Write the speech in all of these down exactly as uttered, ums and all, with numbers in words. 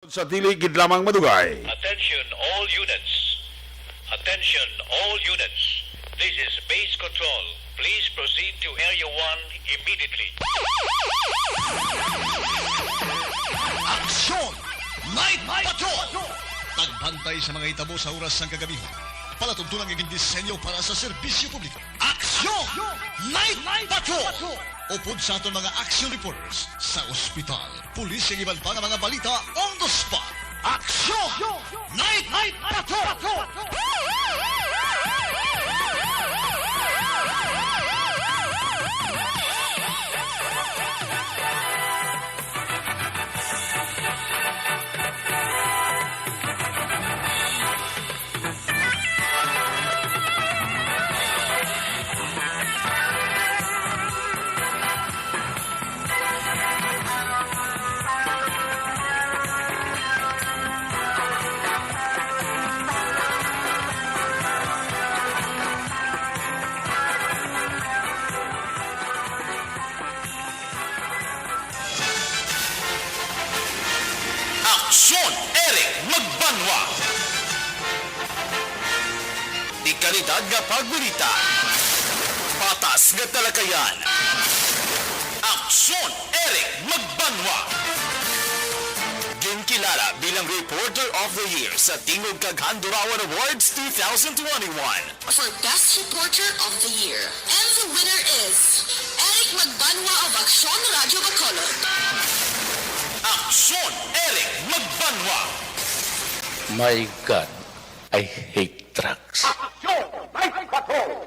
Sa dili gid lamang madugay. Attention all units. Attention all units. This is base control. Please proceed to Area one immediately. Aksyon! Night Patrol! Pagbantay sa mga hitabo sa oras sang kagabihan. Palatuntunan nga gindisenyo para sa serbisyo publiko. Aksyon! Night Patrol! Upod sa aton mga action reporters sa ospital, pulis, kag iban pa nga mga balita on the spot. Aksyon! Night Patrol! Aksyon, Eric Magbanwa. Di kalidad nga pagbalita. Patas nga talakayan. Aksyon, Eric Magbanwa. Ginkilala bilang Reporter of the Year sa Tingog kag Handurawan Awards two thousand twenty-one. For Best Reporter of the Year. And the winner is Eric Magbanwa of Aksyon Radio Bacolod. Aksyon, Eric Magbanwa. My God, I hate drugs. Aksyon, Night Patrol!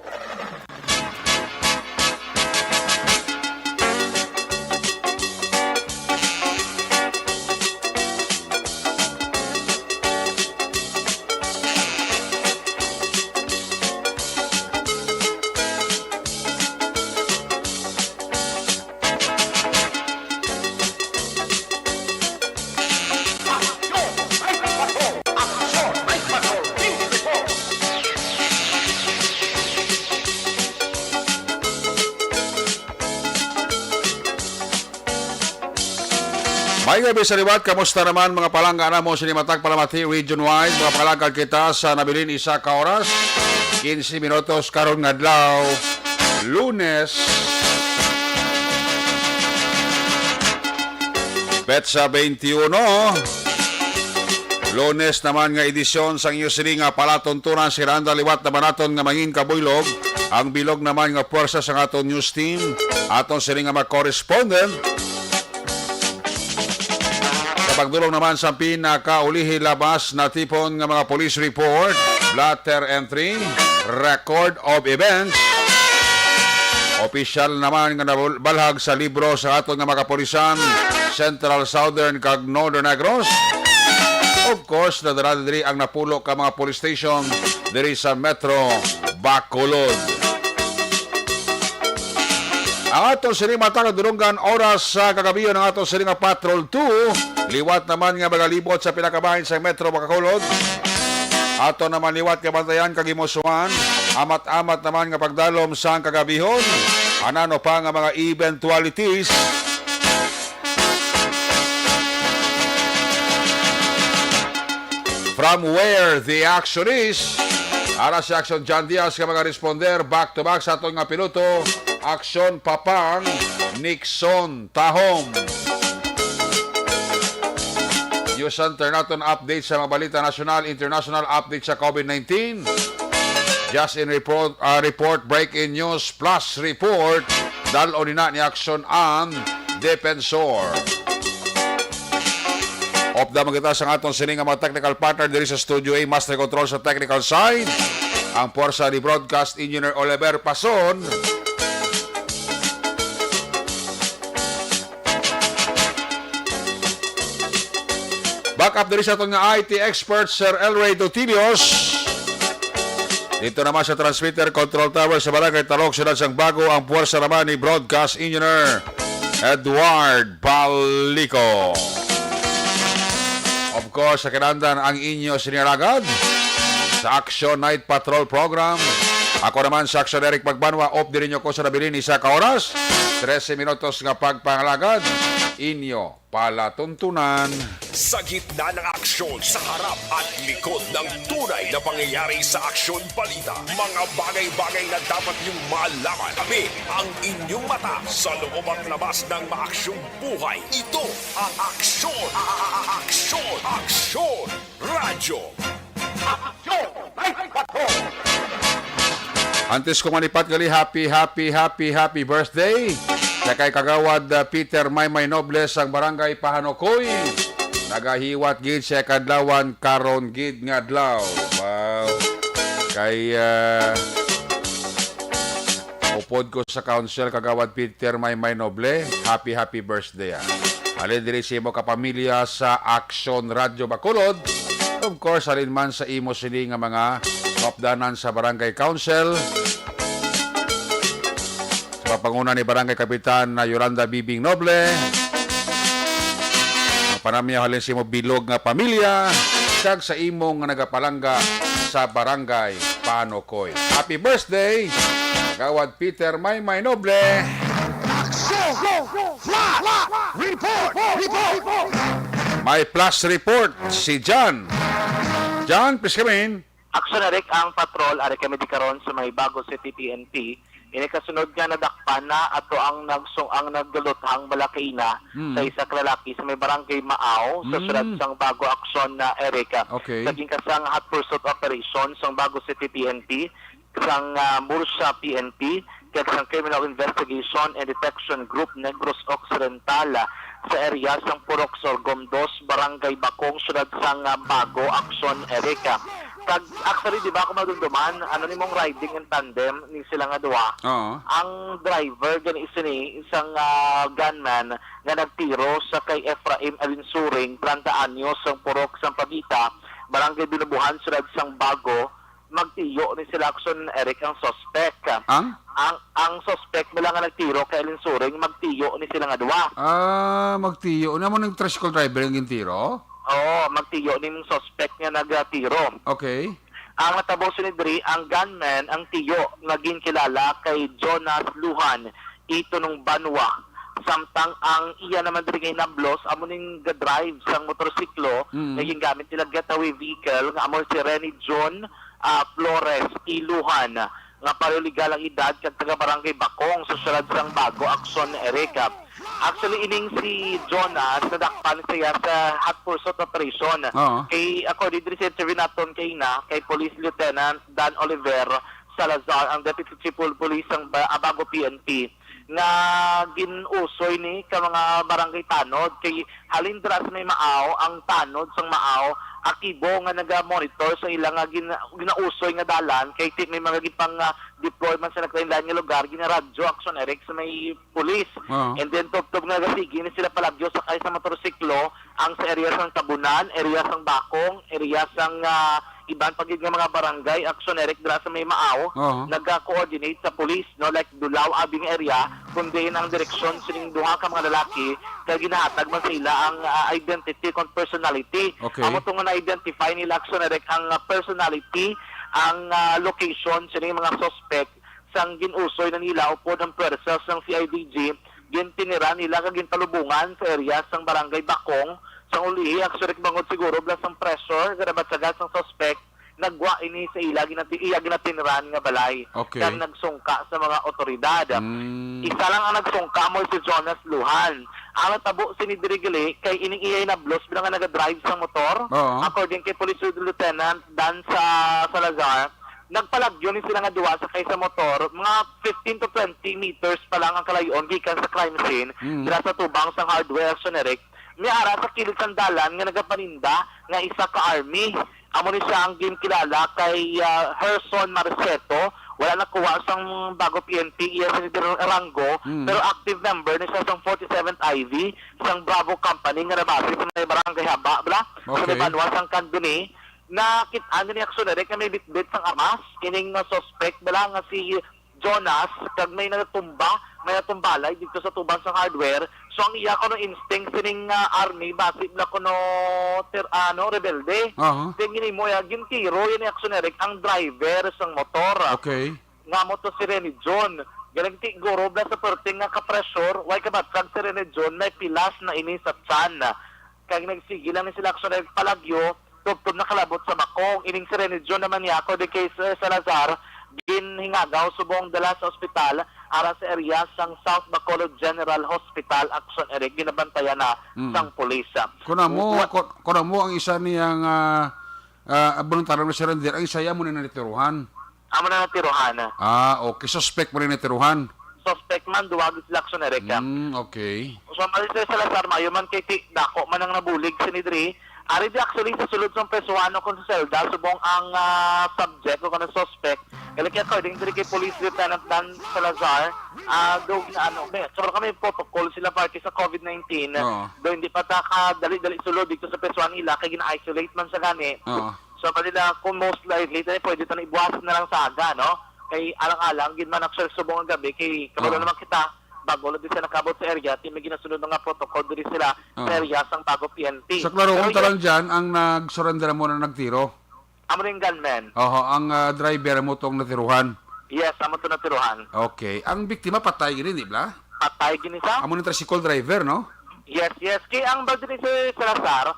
Maayong gabi sa liwat. Kamusta naman, mga palangga namo sini matag Palamati Region Wide? Mga palangga kita sa nabilin isa ka oras, quince minutos karon nga adlaw, Lunes, petsa twenty-one. Lunes naman nga edisyon sang inyo sini nga palatuntunan, siranda liwat naman naton nga mangin kabuylog. Ang bilog naman nga puwersa sang aton news team, aton sini nga mga correspondent. Sa pagdulong naman sa pinakaulihi labas natipon nga mga police report, blotter entry, record of events, opisyal naman nga nabalhag sa libro sa aton nga mga kapulisan, Central, Southern, kag Northern Negros. Of course, nadala diri ang napulo ka mga police station diri sa Metro Bacolod. Ang aton sini matag dulonggan oras sa kagabion, ang aton sini nga Patrol two. Liwat naman nga magalibot sa pinakabahin sa Metro Bacolod. Ato naman liwat nga bantayan kag himusuan. Amat-amat naman nga pagdalom sang kagabihon. Anano pa nga mga eventualities. From where the action is. Ara si Action John Diaz nga mga responder back to back sa aton nga piloto, Action Papang Nixon Tahom. News Center naton update sa mga balita nasyonal, international, update sa COVID nineteen. Just in report, ah, report, breaking news, plus report. Dal-on ina ni Action ang Defensor. Update man kita sa aton sini nga mga technical partner diri sa Studio A, Master Control sa technical side. Ang puwersa ni Broadcast Engineer Oliver Pason. Back up diri sa aton nga I T expert, Sir Elray Dotilios. Dito naman sa transmitter control tower sa Barangay Talok, Siyudad sang Bago, ang puwersa naman ni Broadcast Engineer Edward Balico. Of course, sa kinahanglan ang inyo sini alagad sa Action Night Patrol Program. Ako naman sa Action Eric Magbanwa, off diri nyo ko sa nabilin isa ka oras. Trese minutos nga pagpangalagad. Inyo palatuntunan. Sa gitna ng aksyon, sa harap at likod ng tunay na pangyayari sa Aksyon Balita, mga bagay-bagay na dapat niyong malaman. Kami ang inyong mata sa loob at labas ng maaksyong buhay. Ito ang Aksyon, a- a- a- Aksyon, Aksyon Radyo. Aksyon! Antes ko malipat gali, happy, happy, happy, happy birthday sa kay Kagawad, uh, Peter Maymay Nobles ang Barangay Pahanokoy. Nagahiwat gid siya kadlawan karon gid nga adlaw. Wow. Kay, uh, upod ko sa council, Kagawad Peter Maymay Noble, happy, happy birthday, ah. Halin diri sa imo kapamilya sa Aksyon Radyo Bacolod. Of course, halin man sa imo sini nga mga kaupdanan sa Barangay Council, sa panguna ni Barangay Kapitan na Yolanda Bibing Noble, ang panamyaw halin sa imo bilog nga pamilya, kag sa imo nga nagapalangga sa Barangay Panokoy. Happy birthday, Kagawad Peter Maymay Noble. Aksyon! Flash! Report! Report! May flash report si John. John, please come in. Aksyon, Eric, ang patrol, ari kami di karon sa may Bago City P N P. Ini kasunod nga nadakpan na ato ang nagsung-, ang nagduluthang balakaina Hmm. sa isa ka lalaki sa may barangay Maaw sa Hmm. siyudad sang Bago, Aksyon, na Eric. Okay. Sa ginkasang hot pursuit operation sang Bago City P N P, sang, ah, Murcia P N P, kag sang Criminal Investigation and Detection Group Negros Occidental, ah, sa area sang Purok Sorgom Dos, Barangay Bakong, siyudad sang, ah, Bago, Aksyon, Eric. Kag actually, di ba, kung madumduman, ano nimong riding in tandem ni sila nga duha? Oo. Ang driver gani sini, isang, ah, gunman nga nagtiro sa kay Efraim Alinsuring, treinta anyos, sang Purok Sampaguita, Barangay Binubuhan, siyudad sang Bago. Magtiyo ni sila, Aksyon, Eric, ang suspect. Ang? Ang, ang suspect bala nga nagtiro kay Alinsuring, magtiyo ni sila nga duha. Ah, magtiyo. Amo nang tricycle driver ang gintiro? Oo, magtiyo ning suspect nga nagtiro. Okay. Ang natabo sini diri, ang gunman, ang tiyo nga ginkilala kay Jonas Luhan, Ito nung Banwa. Samtang ang iya naman diri nga hinablos, amo ning ga-drive sang motorsiklo Mm. nga gingamit nila getaway vehicle, nga amo si Rene John, ah, Flores Iluhan, nga pareho legal ang edad kag taga Barangay Bakong sa siyudad sang Bago, Aksyon, Eric. Actually, ining si Jonas, nadakpan siya sa hot pursuit operation. Oo. Kay, according diri sa interview naton kay ina, kay Police Lieutenant Dan Oliver Salazar, ang Deputy Chief of Police sang Ba-, Bago P N P, nga gin-usoy ni ka mga barangay tanod kay halin dira sa may Maaw, ang tanod sang Maaw aktibo nga naga-monitor sa ila nga gin-, ginausoy nga dalan kay ti-, may mga gipang, ah, deploy man sa naglain-lain nga lugar, ginaradyo, Aksyon, Eric, sa may pulis. Oo. And then tubtob nga nagasigi ni sila palagyo sakay sa motorsiklo ang sa area sang Tabunan, area sang Bakong, area sang, ah, iban pa gid nga mga barangay, Aksyon, Eric, dira sa may Maaw, Oo. naga-coordinate sa pulis, no, like Dulao, Abing area, kun diin ang direksyon sining duha ka mga lalaki kay ginahatag man sa ila ang, ah, identity kon personality. Okay. Amo to nga na-identify nila, Aksyon, Eric, ang, ah, personality, ang, ah, location sining mga suspect sang gin-usoy na nila upod ang pwersa sang C I D G, gintiniran nila kag gintalubongan sa area sang Barangay Bakong. Sang ulihi, Aksyon, Eric, bangod siguro bala sang pressure nga nabatyagan sang suspect, nagwa ini sa ila, ginati-, iya ginatinran nga balay Okay. kag nagsungka sa mga otoridad. Mm. Isa lang ang nagsungka, amo si Jonas Luhan. Ang natabo sini diri gali kay ining iya hinablos bala nga nagadrive sa motor. Oo. According kay Police Lieutenant Dan sa Salazar, nagpalagyo ni sila nga duha sakay sa motor, mga fifteen to twenty meters pa lang ang kalayo-on gikan sa crime scene, Mm. dira sa tubang sang hardware, Aksyon, Eric. May ara sa kilid sang dalan nga nagapaninda nga isa ka army. Amo ni siya ang ginkilala kay, ah, Herson Marceto. Wala nakuha sang Bago P N P iya sini ranggo, Mm. pero active member ni siya sang forty-seventh I V, sang Bravo Company nga nabase sa may Barangay Haba, bala, sa may Okay. banwa sang Candoni. Nakit-an ni, Aksyon, Eric, nga may bitbit sang armas ining nga suspect, bala, nga si Jonas, kag may natumba, may natumbalay dito sa tubang sang hardware. So, ang iya kuno instinct sining, ah, army, basi bala kuno ter-, ano, rebelde. Aha. Then, ginhimo iya, gintiro yan ni, Aksyon, Eric, ang driver sang motor. Okay. Nga mo to si Rene John. Galing ti guro bala sa perting nga ka-pressure, way kabatyag si Rene John, may pilas na ini sa tiyan. kag nagsigi lang ni sila, actually, palagyo tubtob nakalabot sa bakong. Ining si Rene John naman niya, according kay Sir Salazar, ginhingagaw subong dala sa ospital ara sa area sang South Bacolod General Hospital, Action Eric, ginabantayan na Mm. sang pulis. Kun amo, Wa- kun, kun amo ang isa niyang, ah, ah, voluntaryo na surrender, ang isa ya mo na natiruhan. Amo na natiruhan. Ah, okay. Suspect mo rin natiruhan. Suspect man, duwa gid sila, Action Eric. Mm, okay. So, mali, Sir Salazar, maayo man kay ti-, dako man ang nabulig sini diri. Ari di actually sa sulod sang presohan o kung sa selda, subong ang, ah, subject o kanang suspect. Kaya kay according diri kay Police Lieutenant Dan Salazar, ah, do na ano, may, sobra kami protocol sila parte sa covid nineteen. Oo. Do hindi pa ta ka dali-dali sulod dito sa presohan nila, kay gina-isolate man sa gani. Oo. So, kanila, kung most likely, tayo pwede ito na ibuwas na lang sa aga, no? Kay alang-alang, gid man actually subong ang gabi, kay kabalo Oo. naman kita, bago lang din siya nakabot sa area, ti may ginasunod na nga protocol diri sila sa Oo. area sang Bago P N P. Sa klaro, Pero kung yes, talang dyan, ang nag-surrender mo na nagtiro? Amo rin gunman. Oho, ang, ah, driver mo tong natiruhan? Yes, amo to natiruhan. Okay. Ang biktima patay gini, di ba? Patay gini sa? Amo ning tricycle driver, no? Yes, yes. Kay ang bag diri si Salazar,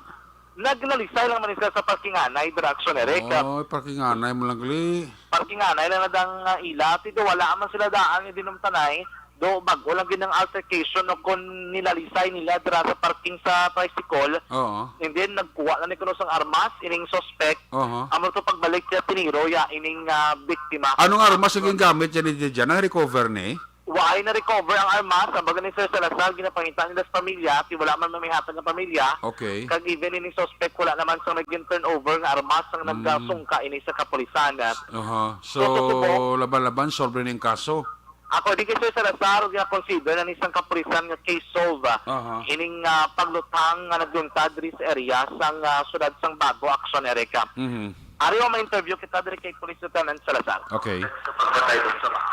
naglalisay lang man siya sa parkinganay, Direction Eric. Oh, parkinganay mo lang gali. Parkinganay lang na dang, ah, ila. Ti do wala man sila daan nga dinumtanay. Do bago lang gid ang altercation o kon nilalisay nila dira sa parking sa tricycle. Oo. And then nagkuha na ni kuno sang armas ining suspect. Oho. Amo to pagbalik siya tiniro ya ining, ah, biktima. Anong armas ang gingamit niya ni Dijan? Ang recover ni? Waay na-recover ang armas, ang baga ni Sir Salazar, ginapangita nila sa pamilya, kay wala man may hatag ang pamilya. Okay. Kag even ini suspect, wala naman sang naging turnover nga armas ang Mm. nagsungka ini sa kapulisan. Aha. So, So, sa tubo, laban-laban, solve rin yung kaso. According kay Sir Salazar, gina-consider na ni sang kapulisan nga case solve, ah, Aha. ining, ah, pagluthang nga nagduntad diri sa area sang, ah, siyudad sang Bago, Action Erica. Mhm. Ari, ma-interview kita diri kay Police Lieutenant Salazar. Okay. Sa pagpatay dun sa ba-,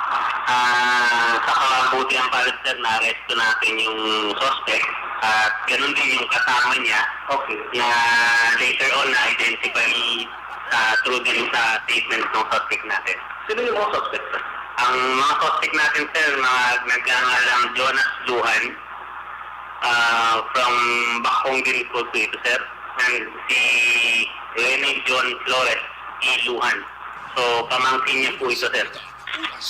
ah, sa kabutihang palad, sir, na-arresto natin yung suspect at ganun din yung kasama niya Okay. na later on na-identify, ah, through din sa statement ng suspect natin. Sino yung mga suspect, sir? Ang mga suspect natin, sir, mga nagngangalang Jonas Lujan, ah, from Bacong din po, po ito, sir. And si Rene John Flores Iluhan. So, pamangkin niya po ito, sir.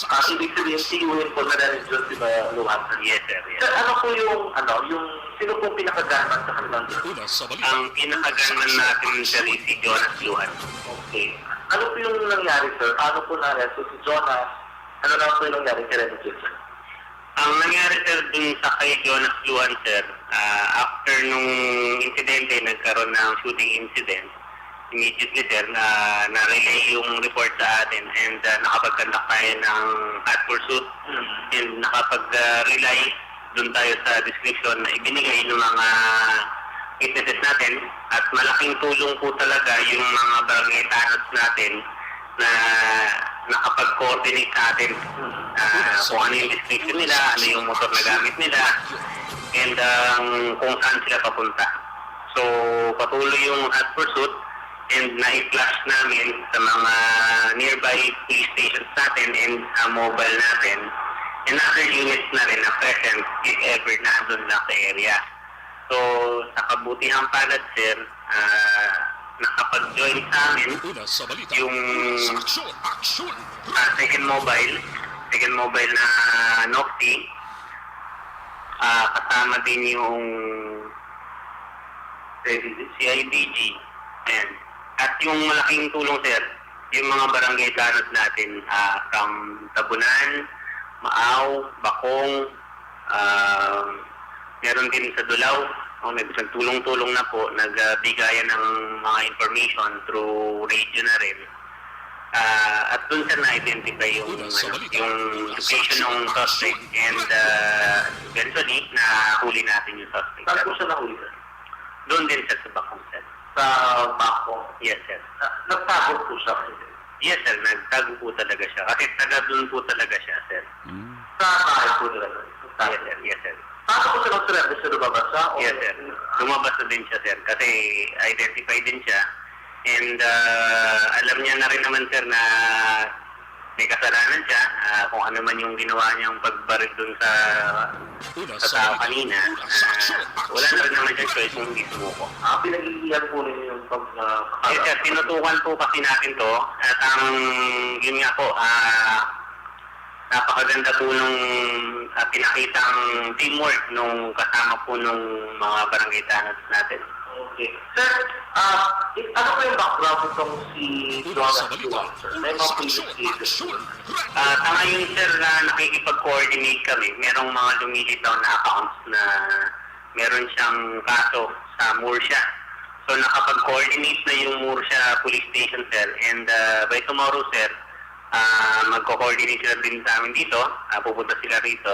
Ah, so ibig sabihin, tiyuhin po na Rene John, di ba, Luhan? Yes, sir. Yes. Sir, ano po yung, ano, yung, sino pong pinaka-gunman sa kanilang group? Ang pinaka-gunman natin, sir, is si Jonas Luhan. Okay. Ano po yung nangyari, sir? Paano po na-arresto si Jonas? Ano naman po yung nangyari kay Rene John, sir? Ang nangyari, sir, dun sa kay Jonas Lujan, sir, ah, after nung insidente, nagkaroon ng shooting incident, immediately, sir, na, na-relay yung report sa atin and, ah, nakapag-conduct tayo ng hot pursuit Mm. and nakapag, ah, rely dun tayo sa description na ibinigay ng mga witnesses natin at malaking tulong po talaga yung mga barangay tanods natin na nakapag-coordinate sa atin, ah, kung ano yung description nila, ano yung motor na gamit nila, and, um, kung saan sila papunta. So, patuloy yung hot pursuit and na-flash namin sa mga nearby police stations natin and sa mobile natin and other units na rin na present if ever na doon lang sa area. So, sa kabutihang palad, sir, ah, nakapag-join sa amin Una sa balita, yung sa aksyon, aksyon. Ah, second mobile, second mobile na Nocti, ah, kasama din yung C I D G. Ayan. At yung malaking tulong, sir, yung mga barangay tanod natin, ah, from Tabunan, Maaw, Bacong, ah, meron din sa Dulao, oh, nag-, nagtulong-tulong na po, nagbigayan ng mga information through radio na rin. Ah, at dun, sir, na-identify yung, Una sa ano, balita, yung sa location ng suspect and, ah, eventually, nahuli natin yung suspect. Saan po siya nahuli, sir? Doon din, sir, sa Bacong, sir. Sa Bacong? Yes, sir. Na-, nagtago po siya, sir? Yes, sir. Nagtago po talaga siya. Kasi taga doon po talaga siya, sir. Mm. Sa bahay po nila, sir? Yes, sir. Yes, sir. Paano po siya nag-surrender, sir? Lumabas siya? O Yes, sir. Lumabas na din siya, sir. Kasi identified din siya. And, ah, alam niya na rin naman, sir, na may kasalanan siya, ah, kung ano man yung ginawa niyang pagbaril dun sa, sa tao kanina, ah, wala na rin naman siyang choice kung hindi sumuko. Ah, pinag-iiyan po ninyo yung pag, ah, Yes, sir. Tinutukan po kasi natin to. At ang, yun nga po, ah, napakaganda po nung, ah, pinakitang teamwork nung kasama po nung mga barangay tanod natin. Okay. Sir, ah, i-, ano po yung background nitong si Jonas Duarte, sir? May mga previous cases po. Ah, sa ngayon, sir, na nakikipag-coordinate kami, merong mga lumilitaw na accounts na meron siyang kaso sa Murcia. So, nakapag-coordinate na yung Murcia Police Station, sir. And, ah, by tomorrow, sir, ah, magko-coordinate sila din sa amin dito. Ah, pupunta sila rito.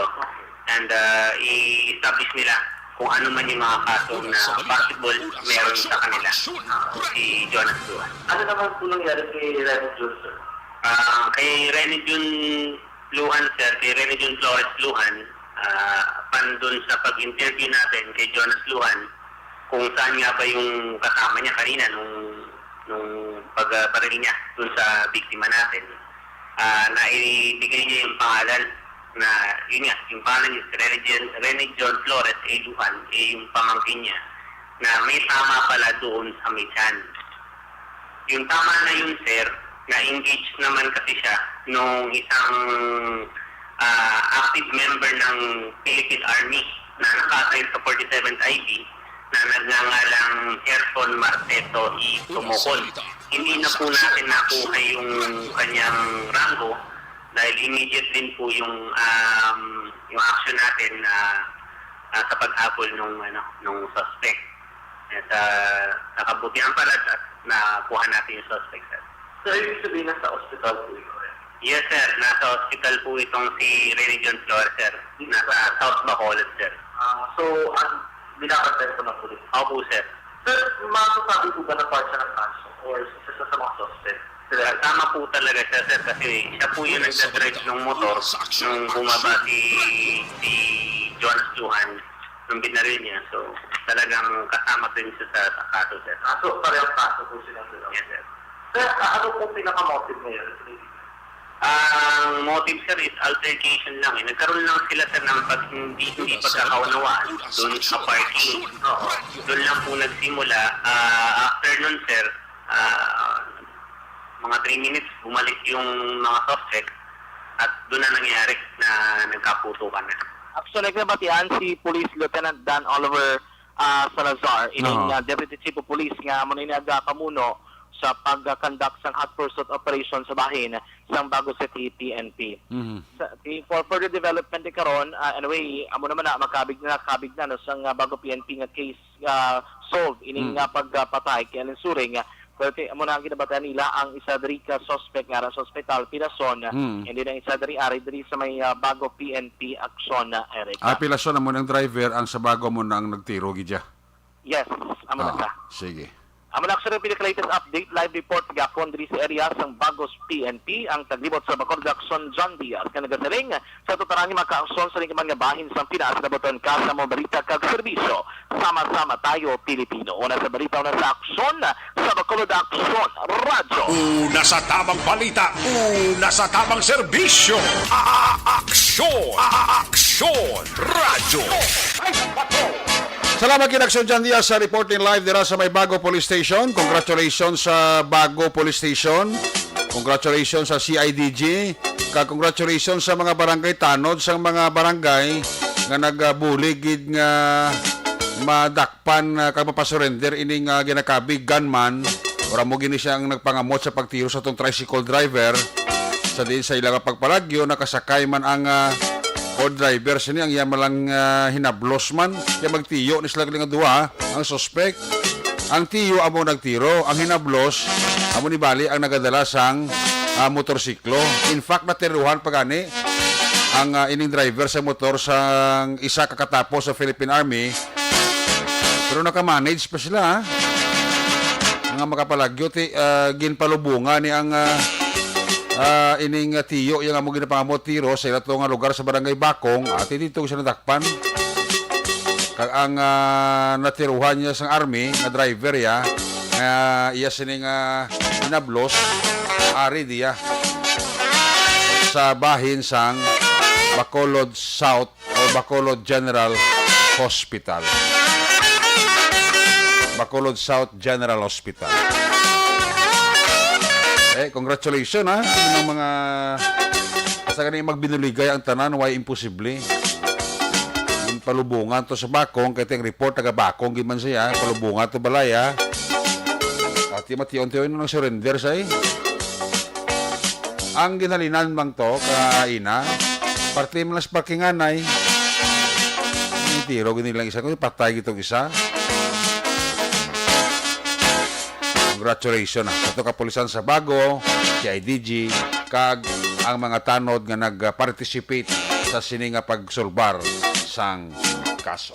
And, ah, i-establish nila kung ano man yung mga kaso na possible meron sa kanila si Jonas Duarte. Ano naman po nangyari kay Rene Jun, sir? Ah, kay Rene Jun Lujan, sir, kay Rene Jun Flores Lujan, ah, pan dun sa pag-interview natin kay Jonas Lujan, kung saan nga ba yung kasama niya kanina nung, nung pagbaril niya dun sa biktima natin, ah, naibigay niya yung pangalan na, yun nga, yung pangalan is Rene Jun, Rene Jun Flores A. Lujan, eh, yung pamangkin niya, na may tama pala doon sa may tiyan. Yung tama na yun, sir, na-engage naman kasi siya nung isang, ah, active member ng Philippine Army na naka-assign sa forty-seventh I B na nagngangalang Gerson Marteto y Tumocol. Hindi na po natin nakuha yung kanyang rango dahil immediate din po yung, um, yung action natin na, ah, sa paghabol nung, ano, nung suspect. At, ah, sa kabutihan pala, at nakuha natin yung suspect, sir. So, ibig sabihin, nasa ospital po yun? Yes, sir. Nasa ospital po itong si Rene Jun Flores, sir. Nasa South Bacolod, sir. Ah, so, ang binabantay po ng pulis? Opo, sir. Sir, masasabi po ba na part siya ng kaso or isa siya sa mga suspect? Sir, tama po talaga siya, sir, kasi siya po yung nagdadrive ng motor nung bumaba si, si Jonas Lujan nung binaril niya. So, talagang kasama din siya sa, sa kaso, sir. Ah, so, parehong kaso po silang dalawa? Yes, sir. Sir, ah, ano pong pinaka-motive ngayon? Ang motive, sir, is altercation lang, eh. Nagkaroon lang sila, sir, ng pag-, hindi, hindi pagkakaunawaan doon sa parking. Oo. Doon lang po nagsimula. Ah, after nun, sir, ah, mga three minutes, bumalik yung mga suspect at doon na nangyari na nagkaputukan na. Actually, nabatian si Police Lieutenant Dan Oliver, ah, Salazar, ining, Oo. ah, Deputy Chief of Police nga amo na ini nagapamuno sa pag-conduct sang hot pursuit operation sa bahin sang Bago City P N P. Mhm. Sa, di, for further development di karon, ah, anyway, amo naman na, makabig na, kabig na, no, sang, ah, Bago P N P nga case, ah, solve ining, Mm. ah, pagpatay kay Alan Suring. Pero ti-, amo na ang ginabatian nila, ang isa diri ka suspect nga ara sa ospital, Pilason, Mm. and then ang isa diri, ari diri sa may, ah, Bago P N P aksyon, ah, Eric. Ah, Pilason amo nang driver, ang sa Bago amo na ang nagtiro gid siya. Yes, amo na Ah, sa. Sige. Amo na, sir, ang pinaka-latest update, live report gapon diri sa area sang Bagos P N P, ang taglibot sa Bacolod Aksyon, John Diaz, nga nagasiling, sa tutanang mga kaaksyon sa lingkaman nga bahin sang Pinas, nabuton ka sa mga balita kag serbisyo. Sama-sama tayo, Pilipino. Una sa balita, una sa aksyon, sa Bacolod Aksyon Radyo. Una sa tamang balita, una sa tamang serbisyo. A-, a-, aksyon, a-, a-, aksyon Radyo. Salamat kay Aksyon John Diaz sa reporting live dira sa may Bago Police Station. Congratulations sa Bago Police Station. Congratulations sa C I D G. Kag congratulations sa mga barangay tanod, sa mga barangay nga nagabulig gid nga madakpan, ah, kag mapasurrender ining, ah, ginakabig gunman. Ora mo gini siya ang nagpangamot sa pagtiro sa tong tricycle driver. Sa diin sa ila nga pagpalagyo, nakasakay man ang, ah, o driver sini, ang iya man lang, ah, hinablos man. Kaya magtiyo ni sila nga duha, ang suspect. Ang tiyo amo nagtiro, ang hinablos amo ni bali ang nagadala sang, ah, motorsiklo. In fact, natiruhan pa gani ang, ah, ining driver sa motor sang isa ka katapo sa Philippine Army. Pero nakamanage pa sila, ha? Nga makapalagyo, ti, ah, ginpalubungan ni ang, ah, ah, ining, ah, tiyo, yang amo ginapangamot tiro sa ila to nga lugar sa Barangay Bakong, ati dito siya nadakpan. Kag ang, ah, natiruhan niya sang army nga driver ya, nga iya sini nga hinablos, ari diya. sa bahin sang Bacolod South o Bacolod General Hospital. Bacolod South General Hospital. Eh, congratulations, ha. Yung mga, sa gani magbinuligay ang tanan, way imposible. Yung palubungan to sa Bakong, kay ting report taga Bakong gid man siya, palubungan to balay, ha. At yung mation-tion nang surrender sa, eh. Ang ginhalinan bang to, ka ina? Parte man lang sa parkinganay. Ang tiro, gini lang isa, kung patay gitong isa. Congratulations, ah, sa to kapulisan sa Bago, C I D G, kag ang mga tanod nga nag-participate sa sini nga pagsulbar sang kaso.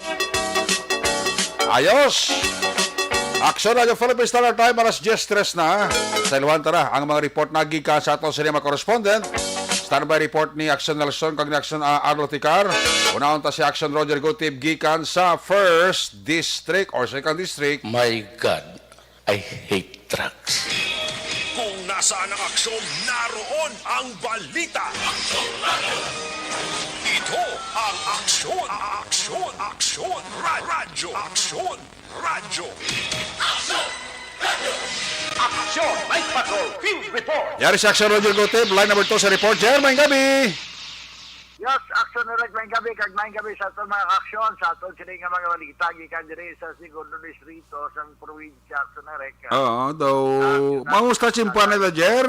Ayos! Aksyon Radyo Philippine Standard Time, alas diyes tres na. Sa iluhan, tara, ang mga report na gikan sa ato sini mga correspondent. Standby report ni Aksyon Nelson kag ni Aksyon, ah, Arlo Ticar. Unahon ta si Aksyon Roger Gutib gikan sa First District or Second District. My God, I hate drugs. Kung nasaan ang aksyon, naroon ang balita. Ito ang Aksyon, Aksyon, Aksyon, Ra-, Radyo, Aksyon, Radyo. Aksyon! Night Patrol Field Report! Yari si Aksyon Roger Gutib, line number two sa report. Jer, maayong gabi! Yes, Aksyon Eric, maayong gabi, kag maayong gabi sa aton mga aksyon, sa aton sini nga mga balita gikan diri sa Segundo Distrito sang probinsya, Aksyon Eric. Oo, daw, Aksyon mamusta Eric, tiyempo nila, Jer?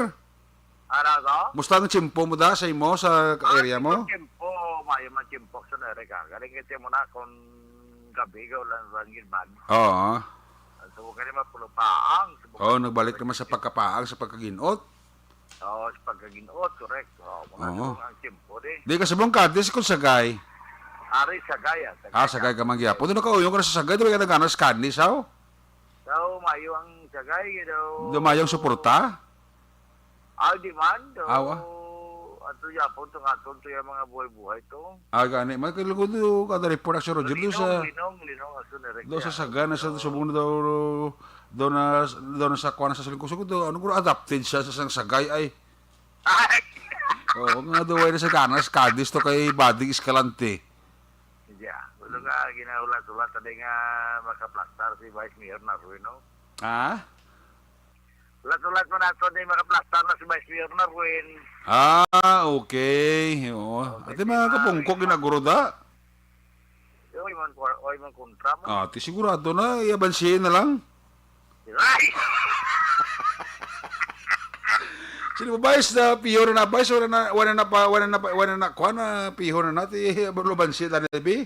Ano to? Musta ang tiyempo mo da sa imo, sa Ah, area mo? Tiyempo, maayo man tiyempo, Aksyon Eric, ah. Galing kita mo na kung gabi ka, ulan, ulan, gid man. Oo. So, kani mapulo paang, so, Oo, nagbalik naman sa pagkapaang, sa pagkaginot. Oo, sa pagkaginot, correct. Oo, mga Oo. Ang tiyempo, di. Di ka sa Bungkadis, kung Sagay. Ari, Sagay, ah, Sagay Ah, Sagay ka. ka man gyapon. Doon nakauyong ka na sa Sagay, doon ka nagana sa Cadiz, aw? Daw, maayo ang Sagay, daw. Daw maayo ang suporta? Ah, di man, daw. Awa. Ato yapon, to nga, to, to yung mga buhay-buhay to. Ah, gani. May kalugod do, kada report sa Roger, do Linong, sa, Linong, Linong, aso na rin do sa kaya. Sagana, sa Oo. Subong na daw, do na, do na sa kuwan sa Salingkosog, do, ano, guro, adapted siya sa sang Sagay, ay. Ay! Oo, nga daw, ay, sa Sagana, sa Cadiz to kay Bading Escalante. Siya, ulo nga, ginahulat-hulat, tadi nga makaplastar si Vice Mayor Narwin, no? Ha? Hulat-hulat mo nato, di makaplastar na si Vice Mayor Narwin. Ah, okay. Oo. Okay, Ate, di mga ba? Kapungko, ginaguro da? Oy, man, oy, man kontra mo. Ah, ti sigurado na, i-abansihin na lang. Ay! Sino ba, Vice, na piyor na, Vice? Wala na, wala na pa, wala na pa, wala na, kuha na, piyor na natin, lubansi, Daniel B?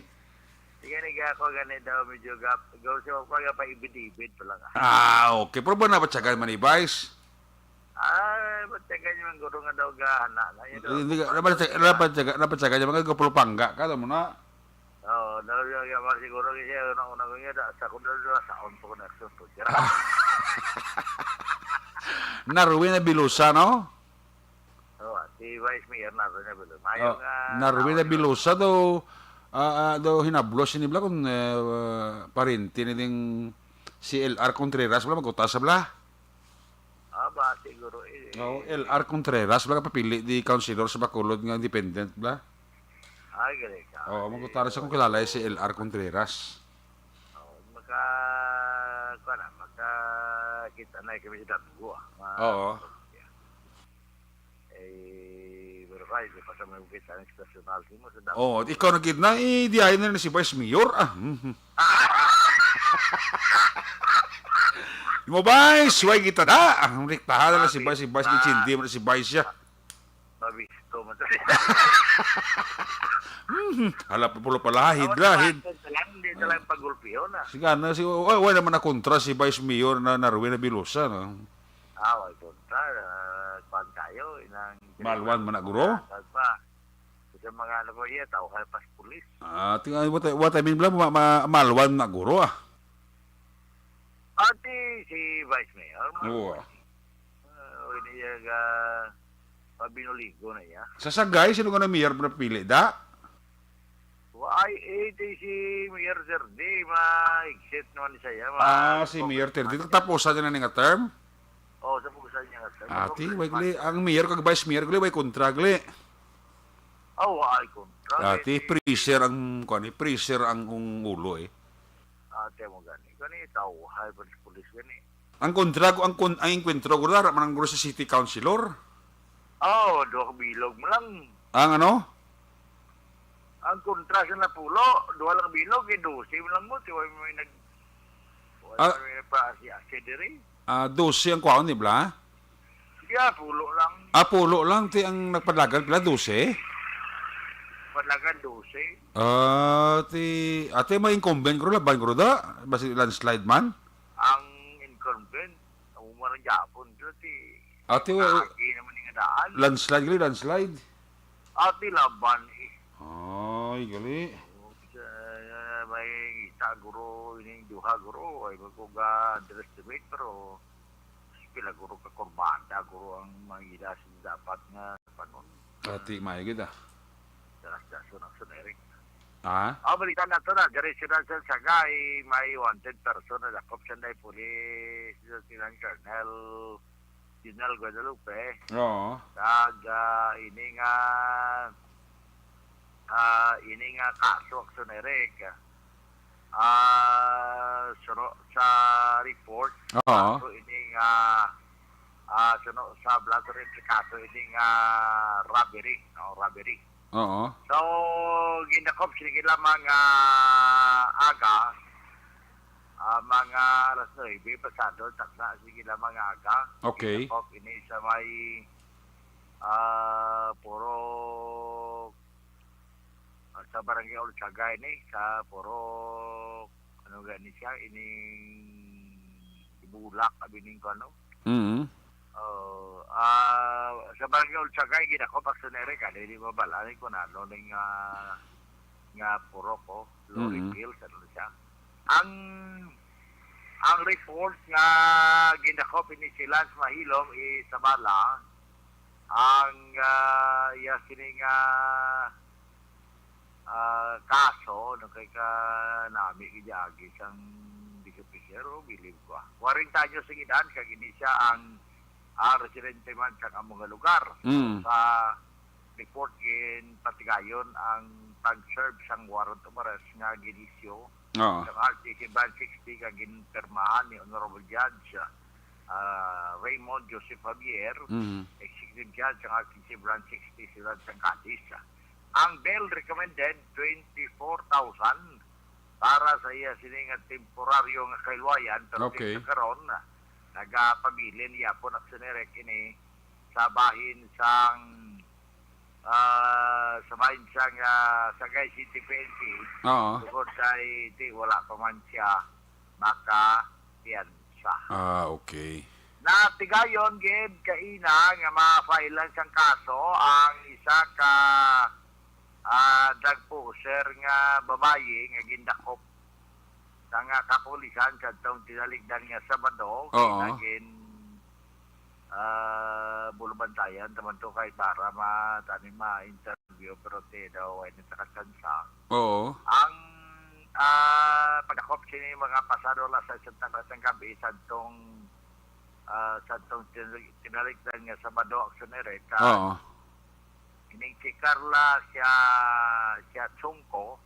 Sige, ni ako, gani daw, medyo gap, gaw siya, pa, pa, ibid-ibid pa lang, ah. Ah, okay. Pero ba napatsagan man ni Vice? Ah, patsagan yung guro nga daw, gahana na, yun daw. Hindi ka, napatsagan, napatsagan, napatsagan yung mga gapulupangga ka, alam mo na? Oo, daw yung yaman siguro kasi una-una ko nga, da-, sa ko daw sa on po na action po siya. Narwin Abilusa, no? Oo, si Vice Mayor Narwin Abilusa. Mayo Ah, nga Narwin tao Abilusa daw, ah, ah, daw hinablos ini bla kung, eh, ah, parente ni ding si L R Contreras bla, magkuta sa bla. Ah, ba, siguro, eh. Oo, L R Contreras, wala ka papili di councilor sa Bacolod nga independent, bla? Ay, galing ka. Oo, Eh, magkutara sa kung kilala si L R Contreras. Oh, maka, kuwan na, makakita na kami sa Damgo, ah. Ma-, Oo. Eh, pero kaya, di pa sa may bukit, ang estasyonal, di mo sa Damgo. Oo, ikaw na gid na, eh, di ay na ni si Vice Mayor, ah. Mhm. Mo, Vice, way kita na. Ah, rektahan na lang si Vice, si Vice, Ah. Hindi mo na si Vice siya. Mabisto mo to. Mhm. Hala, pulo palahid, Awan, lahid. Awan, sa lang, di na lang pagulpiyon, ah. Sige na, si, wa-, wala naman na kontra si Vice Mayor na Narwin Abilusa, no? Ah, wala kontra, ah, kwan tayo, inang Malwan man na, guro? Kag pa. Sa mga ano ko iya, tao ka pas pulis. Ah, tingnan, what I, what I mean, bla, ma-, ma-, malwan na, guro, ah. Ati si Vice Mayor, ma-, Oo. Ah, hindi niya ga-, mabinuligo na iya. Sa Sagay, sino nga na mayor na pili, da? Wa-, ay, eh, di si Mayor Terdi, ma-exit naman siya, ma-, Ah, si Mayor Terdi. Tapusan niya na nga term? Oo, tapusan niya nga term. Ati, Congressman. Way gali, ang mayor kag vice mayor gali, way kontra gali. Aw, ay, kontra, Ah, eh, ti di- pressure ang, kuwan, eh, pressure ang, ang ulo, eh. Ah, ti mo gani. Gani, tawhay pa sa pulis gani. Ang kontra ko, ang kon-, ang engkwentro ko, dara man ang guro sa city councilor. Oh, duha ka bilog mo lang. Ang ano? Ang kontra sa napulo, duha lang bilog, eh, dose mo lang mo. Ti, wala mo yung nag-, wala Ah. mo yung nagpa-asi-asi diri. Ah, dose ang kwaon, di ba? Siya, pulo lang. Ah, pulo lang, ti ang nagpadalagan pila, dose? Padalagan, dose. Ah, ti, ate, may incumbent ko, laban ko da? Basi landslide man? Ang incumbent, ang umarang Japon, ti, Ate, wa-, lagi naman yung daan. Landslide, gali, landslide. Ate, laban, eh. Ay, gali. Sa, may isa, guro, ining duha, guro. Ay, ko ga underestimate, pero pila, guro, ka kurbada, guro, ang mga ila sila dapat nga panon. Ati, may gid, ah. Sa, sa, sa, sa, Eric. Ah? Ah, balikan nato na. Diri sila sa Sagay, may wanted person na dakop sa Nay Police, sa silang Colonel, General Guadalupe. Oo. Kag, ah, ini nga, ah, ini nga kaso, Action Eric. Ah, suno sa report, Oo. kaso ini nga, ah, suno sa blood report, kaso ini nga robbery, no, robbery. Oo. So, gindakop, sige lamang, ah, aga, ah, mga alas nuebe pasado, takna, sige lamang, aga. Okay. Gindakop ini sa may, ah, puro, ah, sa Barangay Olsagay ni, sa puro, ano gani siya, ining Ibulak, abi ning ano. Mm. Oh, ah, sa Barangay Olsagay, gidakop, Action Eric, ah, di, di mabal-an ko na, ano, ning, ah, nga purok, oh, Lorry Mm. Hills, ano siya. Ang, ang report nga gindakop ini si Lance Mahilom, eh, sa bala, ang, ah, iya sini nga, ah, kaso, no, kay ka nami gid agi sang bishop, pero bilib ko, ah. Kwarenta anyos ang edad, kag ini siya ang, ah, residente man sang amo nga lugar. Mm. Sa report, ginpatigayon ang pag-serve sang warrant of arrest nga ginisyo Oo. sa R T C Branch sixty, kag ginpirmahan ni Honorable Judge, ah, Raymond Joseph Javier, Mm. Executive Judge sang R T C Branch sixty, Siyudad sang Cadiz. Ang bail recommended, twenty-four thousand para sa iya sini nga temporaryo nga kahilwayan, pero Okay. sa karon, nagapabilin yapon, Action Eric, ini sa bahin sang, ah, sa bahin sang, ah, Sagay City P N P. Oo. Tungod kay di, wala pa man siya makapiyansa. Ah, okay. Natigayon gid kaina nga ma-file-an sang kaso ang isa ka, ah, drug pusher nga babayi nga gindakop sa nga kapulisan sa atong tinalikdan nga Sabado. Oo. Kay nagin, ah, bulubantayan naman to kay para ma-, tani ma-interview, pero ti daw ay nagkakatsansa. Oo. Ang, ah, pagdakop sini mga pasado alas sais sa tangas sang gabi sa atong, ah, sa atong tin-, tinalikdan nga Sabado, Action Eric, ah, Oo. ining si Carla siya, siya Chungko,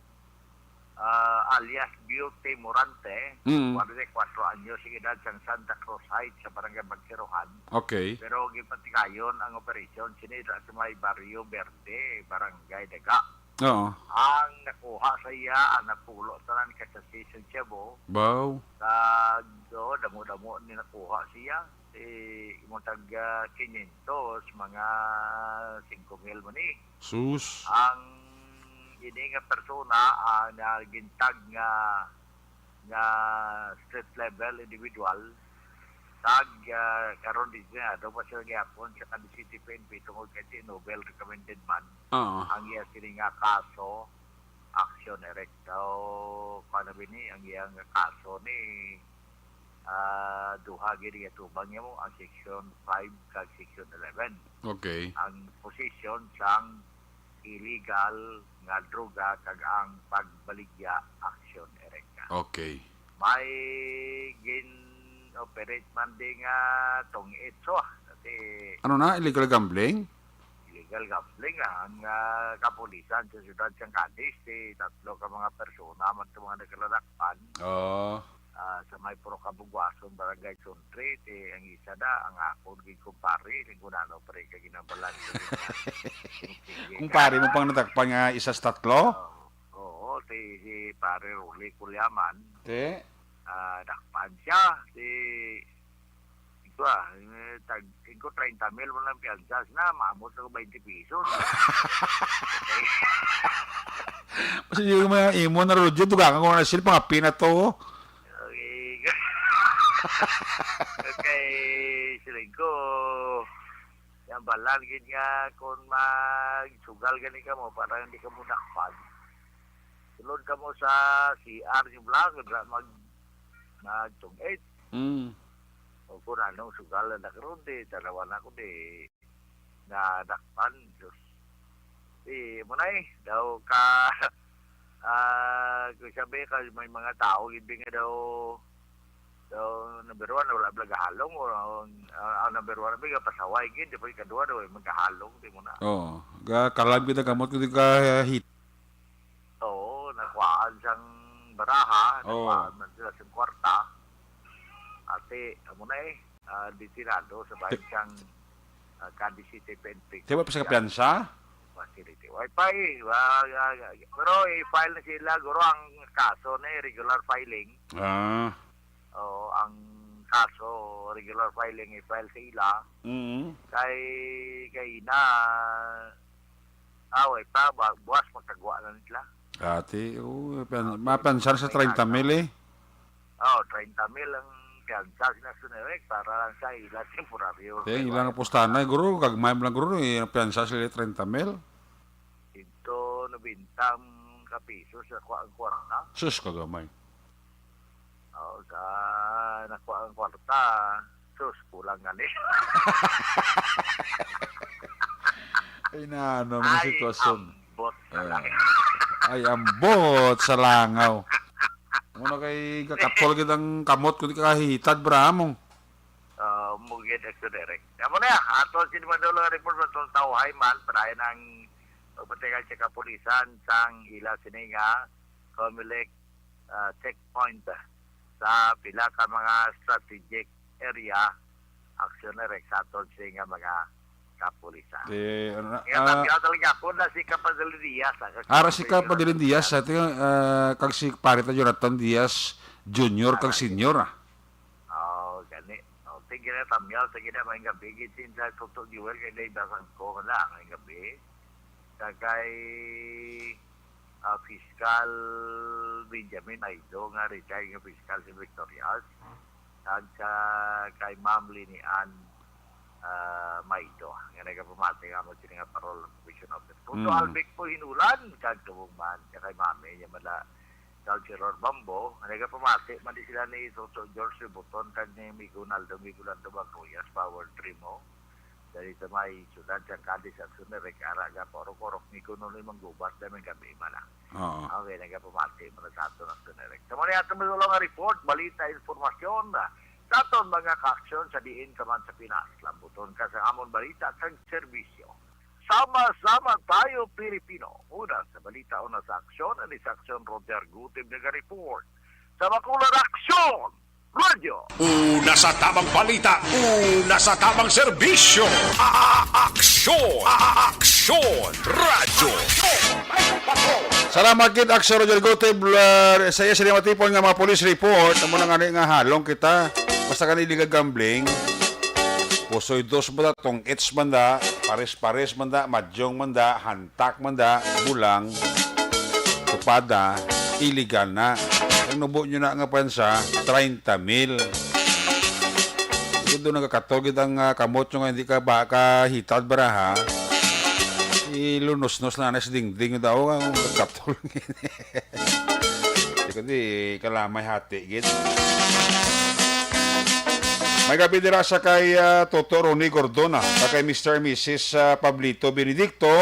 ah, alias Beauty Morante, Mm. kwarenta y kuwatro anyos, ang edad, sang Santa Cruz Heights sa Barangay Bagserohan. Okay. Pero ginpatigayon ang operasyon sini sa may Barrio Verde, Barangay Daga. Oo. Ang nakuha sa iya, ang napulo tanan ka sachet sang shabu. Wow. Kag, oh, damo-damo ni nakuha siya. Eh, imong tag, ah, quinientos, mga singko mil man ni. Sus. Ang ini nga persona, ah, nagintag nga, nga street level individual, tag, ah, karon di na, daw pa sila gyapon sa Cadiz City P N P tungod kay ti-, no bail recommended man. Oo. Ang iya sini nga kaso, Action Eric. Daw, paano ba ni, ang iya nga kaso ni, ah, duha gid nga tubang niya mo, ang Section five kag Section eleven. Okay. Ang possession sang illegal nga droga kag ang pagbaligya, Action Eric. Okay. May gin-operate man di nga tong itso, ah. Kasi Ano na? Illegal gambling? Illegal illegal gambling, ah, ang, ah, kapulisan sa siyudad sang Cadiz, si tatlo ka mga persona man to mga nagkaladakpan. Oo. Ah, sa may Purok Kabugwason, Barangay Suntre, ti ang isa na, ang akon gid kumpare, ning kunano pa rin ka ginabalan ko yun. Sige Kumpare mo ka. pang nadakpan nga isa sa tatlo? Oo, oo, si, si Pare Rolly Kulyaman. Te? Ah, dakpan siya, si, ito ah, eh, tag, tingko treinta mil mo lang piyansa, na, maamot na ko twenty pesos. Kasi yung mga imo na, Roger, dugangan ko na sila, pangapi na to. Okay. Okay, siling ko. Yan, balan gid nga kung magsugal gani ka mo para hindi ka mo dakpan. Sulod ka mo sa C R yung vlog, mag, magtungit. Mm. O kung anong sugal na karon, di, tanawan ako, di, nadakpan. Sus. Di, mo na eh, daw ka, ah, kung sabi ka, may mga tao, hindi nga daw, daw, number one, wala bala gahalong, o, ah, ang number one, may pasaway, gid, di pa ikaduha, daw, eh, magkahalong, di mo na. Oo. Ga, kalab kita kamot, kung di ka hit. Oo, nakuhaan sang baraha, Oo. nakuhaan man sila sang kwarta. Ate, amo na eh, ah, detinado sa bahin Ti- sang, ah, Cadiz City P N P. Di ba pa sa kapiyansa? Facility. Wi-Fi, wa-, wa-, wa-, pero i-file na sila, guro, ang kaso na eh, regular filing. Ah. Oo, ang kaso, regular filing, i-file sa ila. Mm. Kay, kay na, ah, wi-Fi, ba, buwas magkagwa na nila. Ati, oh, pian-, mapiansa sa treinta mil eh. Oh, treinta mil ang piyansa sila sa Nerec para lang sa ila temporaryo. Kaya ilang apustahan na, guro, gagmay mo lang, guro, eh, ang piyansa sila treinta mil. Ito, nabintang ka piso sa kwa-, ang kwarta. Sus, kagamay. Oh, sa nakuha ang kwarta, sus, kulang gani. Ay, na, ano, mga Ay, sitwasyon. ambot na Eh, lang. Ay, ambot sa langaw. Muna kay kakapol gid ang kamot, kundi kahitad, bra, mo. Ah, mugid, Action Direct. Amo na, ato si Manolo nga report sa tawhay man, padayon ang pagpatigal sa kapulisan sang ila sini nga Comelec, ah, checkpoint sa pila ka mga strategic area, Action Direct sa aton sini nga mga kapulisan. Eh, ano, Kaya ah, sabi ko talaga, ako na si Kapadalin Diaz, ah, Ara si Kapadalin Diaz, sa ating, ah, kag si Pare ta Jonathan Diaz Junior kag Senior, ah. Oh, gani. Oh, sige na, Tamyaw, sige na, maayong gabi. Gid sin sa Toto Jewel, kay Dave Basangko, wala, maayong gabi. Sa kay, ah, Fiscal Benjamin Maido, nga retired nga fiscal sa Victorias. Kag sa kay Ma'am Lini Ann, ah, Maido, nga nagapamati nga mo sini nga parol ng Probation Officer. Toto Mm. Albic po Hinulan, kag tubong man, sa kay Mami, niya mala, Councilor Bambo, nagapamati man di sila ni Toto George Buton kag ni Migo Naldo, Migo Naldo Bagruyas, Power Trimo. Dali sa may siyudad sa Cadiz, Action Direct, ara ga, Poro Korok, Migo Nunoy Manggubat, daming gabi man na. Oo. Okay, nagapamati man sa ato ng Action Direct. Sa mga ato mga nga report, balita, informasyon, sa aton mga ka-aksyon sa diin ka man sa Pinas, lambuton ka sa amon balita kag serbisyo. Sama-sama tayo, Pilipino. Una sa balita, una sa aksyon, ani sa aksyon, Roger Gutib naga-report. Sa Bacolor Aksyon, Radyo. Una sa tamang balita, una sa tamang serbisyo. A-, a-, aksyon, a-, aksyon, radyo. Salamat gid, Aksyon Roger Gutib. Uh, sa iya sila matipon nga mga police report, amo na nga ni nga halong kita. Basta kani illegal gambling, Pusoy Dos ba, Tong Its man da, Pares-Pares man da, Madyong man da, Hantak man da, Bulang, Tupada, iligal na. Ang nubo nyo na nga pansa, treinta mil. Kung doon nagkakatol gid ang, ah, kamot nyo nga hindi ka ba kahitad baraha, ilunusnos na na sa dingding daw ang katol. Di ko di kalamay hati gid. May gabi dira sa kay, ah, Toto Ronnie Gordona, sa kay Mister and Missus, ah, Pablito Benedicto,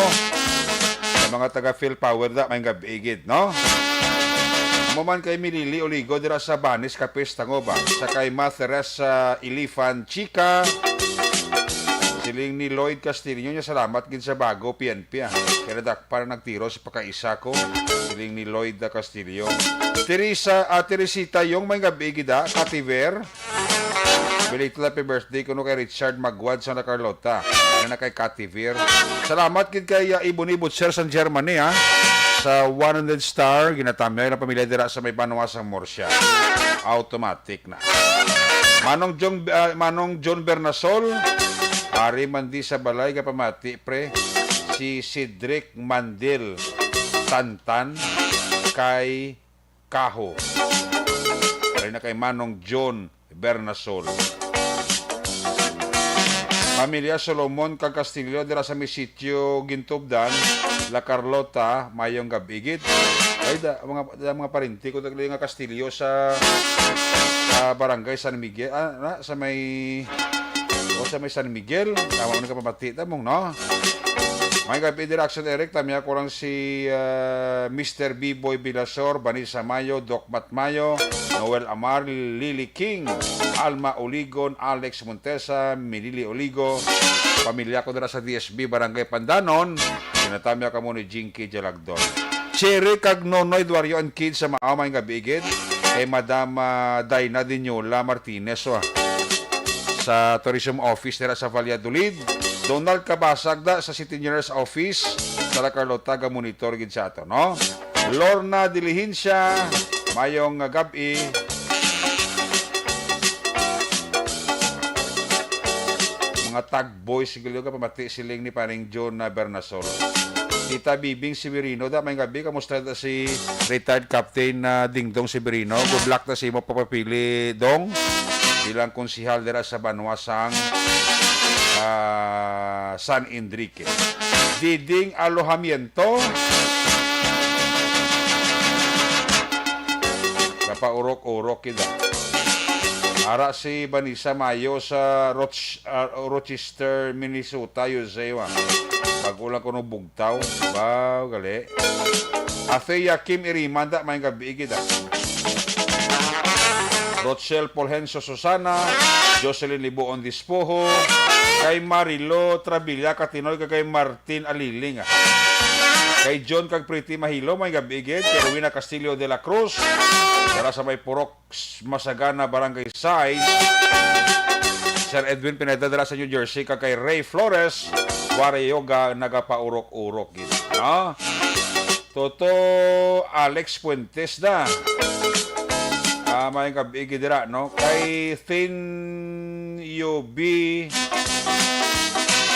sa mga taga Phil Power da, may gabi gid, no? Amo man kay Milili Oligo dira sa Banis, Capiz, Tangub, sa kay Ma Teresa Ilifan Chica, Siling ni Lloyd Castillo niya, "Salamat gid sa bago, P N P, ah. Kaya nadakpan ang nagtiro sa pagkaisa ko." Siling ni Lloyd, ah, Castillo. Teresa, ah, Teresita, yung may gabi gid, ah, Kativer. Belated happy birthday kuno kay Richard Magwad sa La Carlota. Ano na kay Kativer. Salamat gid kay, ah, Ibon Ibot, sir, sa Germany, ah. Sa one hundred star, ginatamyay ang pamilya dira sa may banwa sang Murcia. Automatic na. Manong John, ah, Manong John Bernasol, ari man di sa balay ka pamati, pre, si Cedric Mandel Tantan kay Kaho. Ari na kay Manong John Bernasol. Pamilya Solomon kag Castillo dira sa may sitio Gintubdan, La Carlota, mayong gabi gid. Ay, da, mga, da, mga parinti ko dagli nga Castillo sa, sa barangay San Miguel, ah, na, sa may, o sa may San Miguel. Tama man ka pamati, tamong, no? May gabi dira, Action Eric, tamya ko lang si, ah, Mister B-Boy Bilasor, Vanessa Mayo, Doc Mat Mayo, Noel Amar, Lily King, Alma Oligon, Alex Montesa, Milili Oligo, pamilya ko dira sa D S B, Barangay Pandanon, ginatamya kamo ni Jinky Jalagdon. Cherry kag Nonoy Duario and kids sa Maamay nga Bigid, kay Madam, ah, Dina Dinyola Martinez, oh, sa Tourism Office dira sa Valladolid. Donald Cabasag da sa City Engineers Office sa La Carlota, ga-monitor gid sa ato, no? Lorna Diligencia, mayong gab-i. Mga tag boys, siguro ka pamati siling ni Paring John na Bernasol. Tita Bibing Severino, da, may gabi, kamusta da si retired Captain, ah, Dingdong Severino? Good luck na sa imo papapili, Dong, bilang konsihal dira sa banwa sang, ah, San Enrique. Diding Alojamiento. Napaurok-urok kita. Ara si Vanessa Mayo sa Roch-, ah, Rochester, Minnesota, U S A, wa. Bago lang kuno bugtaw. Wow, gali. Athea Kim Irimanda, may gabi kita. Rochelle Polhenso Susana, Jocelyn Libuon Dispoho, kay Marilo Trabilla Katinoy, kag kay Martin Aliling, ah. Kay John kag Pretty Mahilo, may gabi gid. Kay Rowena Castillo de la Cruz, dara sa may Purok Masagana, Barangay Sais. Sir Edwin Pineda dira sa New Jersey, kag kay Ray Flores, Warayoga, nagapaurok-urok gid, no? Toto Alex Fuentes na. Ah, may gabi gid dira, no? Kay Thin U B,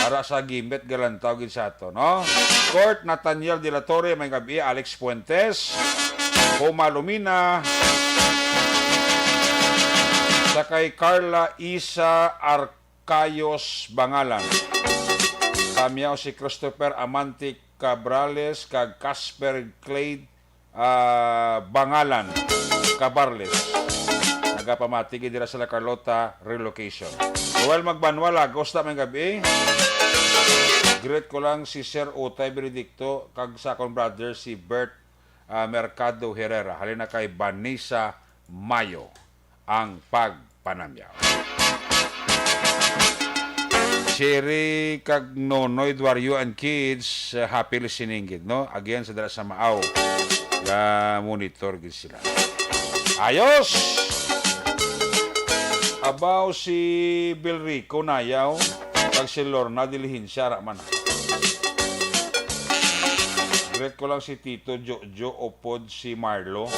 ara sa Gimbet, Galantaw gid sa ato, no? Court Nathaniel de la Torre, may gabi, Alex Fuentes, Homa Lumina, sa kay Carla Isa Arcayos Bangalan. Tamyaw si Christopher Amantic Cabrales kag Casper Clay, ah, Bangalan Cabarles. Nagapamati gid dira sa La Carlota relocation. Roel Magbanwa, Lagos na may gabi. Greet ko lang si Sir Utay Benedicto kag sa akon brother si Bert, ah, Mercado Herrera. Halin na kay Vanessa Mayo, ang pagpanamyaw. Sherry kag Nonoy Duario and kids, uh, happy listening gid, no? Again, sa dala sa Maaw, ga monitor gid sila. Ayos! Abaw si Bilrico Nayaw, kag si Lorna Diligencia, ra man. Greet ko lang si Tito Jojo, upod si Marlo.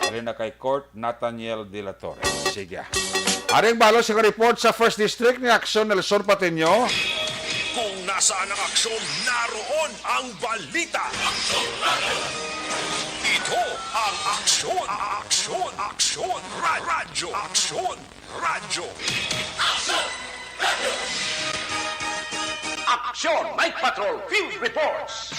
Halin na kay Court Nathaniel de la Torre. Sige. Aring balo sa report sa First District ni Aksyon Nelson Patiño. Kung nasaan ang aksyon, naroon ang balita. Ito ang Aksyon, Aksyon, Aksyon, Ra-, Radyo, Aksyon, Radyo. Aksyon, Night Patrol Field Reports.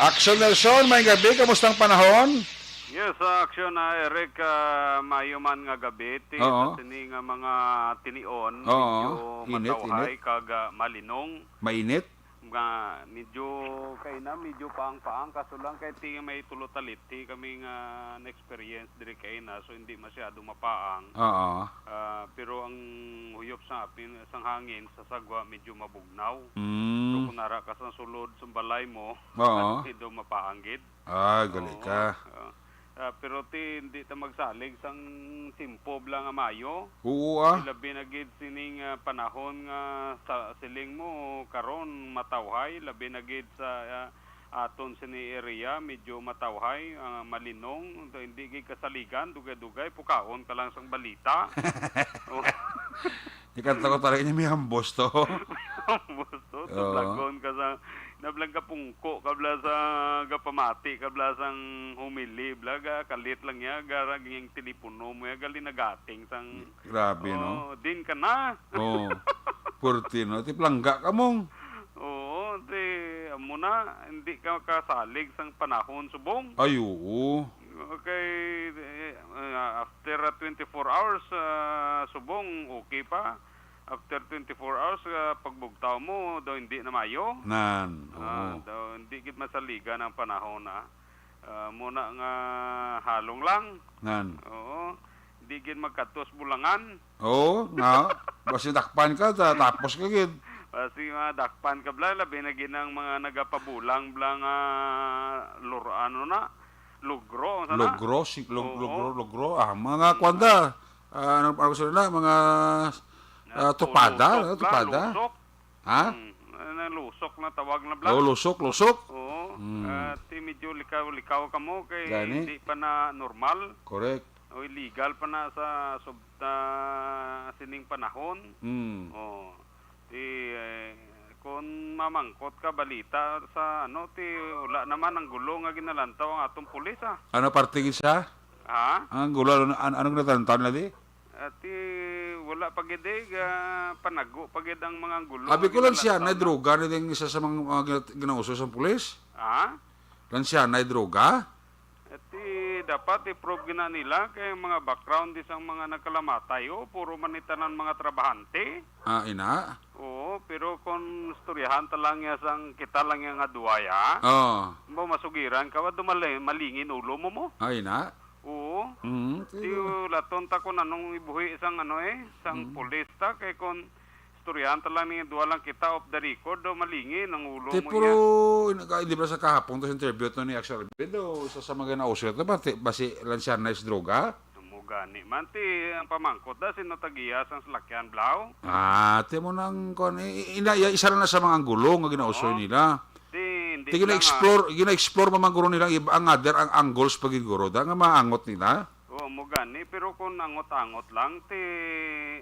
Aksyon Nelson, may gabi. Kamusta ang panahon? Yes, ah, Aksyon, ah, Eric, ah, mayo man nga gabi. Ti-, Oo. Sa sini nga mga tinion, Oo. Medyo Init, matawhay init. Kag, ah, malinong. Mainit? Nga medyo kay na, medyo paang-paang, kaso lang kay ti may tulo taliti kami nga na-experience diri kay na, so hindi masyado mapaang. Oo. Ah, pero ang huyop sa apin, sang hangin sa sagwa medyo mabugnaw. So, mm, kung nara ka sa sulod sa balay mo, oo, medyo mapaang gid. Ah, gali ka. Oo. Ah, pero ti, hindi ta magsalig sang tiyempo bala nga maayo. Oo, ah. Ilabi na gid sining, ah, panahon nga sa siling mo karon matawhay, labi na gid sa, ah, aton sini area, medyo matawhay, ah, malinong, hindi gid kasaligan, dugay-dugay, pukaon ka lang sang balita. Oh. Ikanta ko talaga niya, may hambos to. Hambos to, oo, tublagon ka sa, nablang ka pungko, kabla sa gapamati, kabla sang humili, bla, ga, kalit lang ya, garag yung telepono mo ya, gali nagating sang, grabe, no? Oh, din ka na. Oh, purti, no? Ti plangga ka mong. Oo, ti, amo na, hindi ka kasalig sang panahon subong. Ay, oo. Okay, eh, ah, after, ah, twenty-four hours, ah, subong, okay pa. After twenty-four hours, ah, pagbugtaw mo, daw hindi na maayo. Nan, ah, oo, daw hindi gid masaligan ang panahon, ah. Ah, muna nga halong lang. Nan. Oo. Hindi gid magkadto sa bulangan. Oo, nga. Basi dakpan ka, ta-, tapos ka gid. Basi madakpan ka, bla, labi na gid ang mga nagapabulang, bla, nga lur-, ano na, lugro, unsa na? Lugro, si-, lug-, oo, lugro, lugro. Ah, mga, mm, kwanda. Ah, ano, ano sila na? Mga, ah, tupada, lusok, no? Bla, tupada. Lusok. Ha? Hmm, ah, na lusok na tawag na, bla. Oh, lusok, lusok. Oo. Hmm. Ah, ti medyo likaw-likaw kamo kay gani, hindi pa na normal. Correct. O illegal pa na sa sub-, ah, sining panahon. Hmm. Oh. Ti, eh, kung mamangkot ka balita sa ano, ti wala naman ang gulo nga ginalantaw ang atong pulis, ah. Ano parte gid siya? Ha? Ang gulo, ano, an-, ano ginalantaw nila di? Ati, wala pa gid, eh, ga-, panago pa gid ang mga gulo. Abi ko, nga lansiyanay ginalantaw na droga na din isa sa mga, mga gina-, ginauso sa pulis. Ha? Lansiyanay droga? Ati, dapat i-prove gina nila kay ang mga background di sang mga nagkalamatay, oh, puro man ni tanan mga trabahante. Ah, ina? Oo, pero kung istoryahan ta lang ya sang kita lang ya nga duwa ya, oh, mo masugiran ka, wa dumali-, malingin ulo mo mo. Ah, ina? Oo. Mm, ti sige. Ulaton ta kung anong ibuhi sang ano eh, sang, mm, pulis ta, kay kung istoryahan ta lang ni duwa lang kita off the record, daw malingin ang ulo mo. Ti, puro iya, ina-, ka-, di ba sa kahapon to sa interview to ni Axel Arvin, daw isa sa mga ginauso to, bati-, basi lansiyanay sa droga? Amo gani man, ti ang pamangkot da, sino tagiya sang salakyan, blaw? Ah, ti mo nang kon, i-, i-, ina, ya, isa lang na sa mga anggulo nga ginausoy, oh, nila. Ti, hindi. Ti lang, gina-explore, ah, gina-explore man guro nila ang iba, ang other, ang angles pa gid guro da nga maangot nila. Oo, mo gani, pero kung angot-angot lang, ti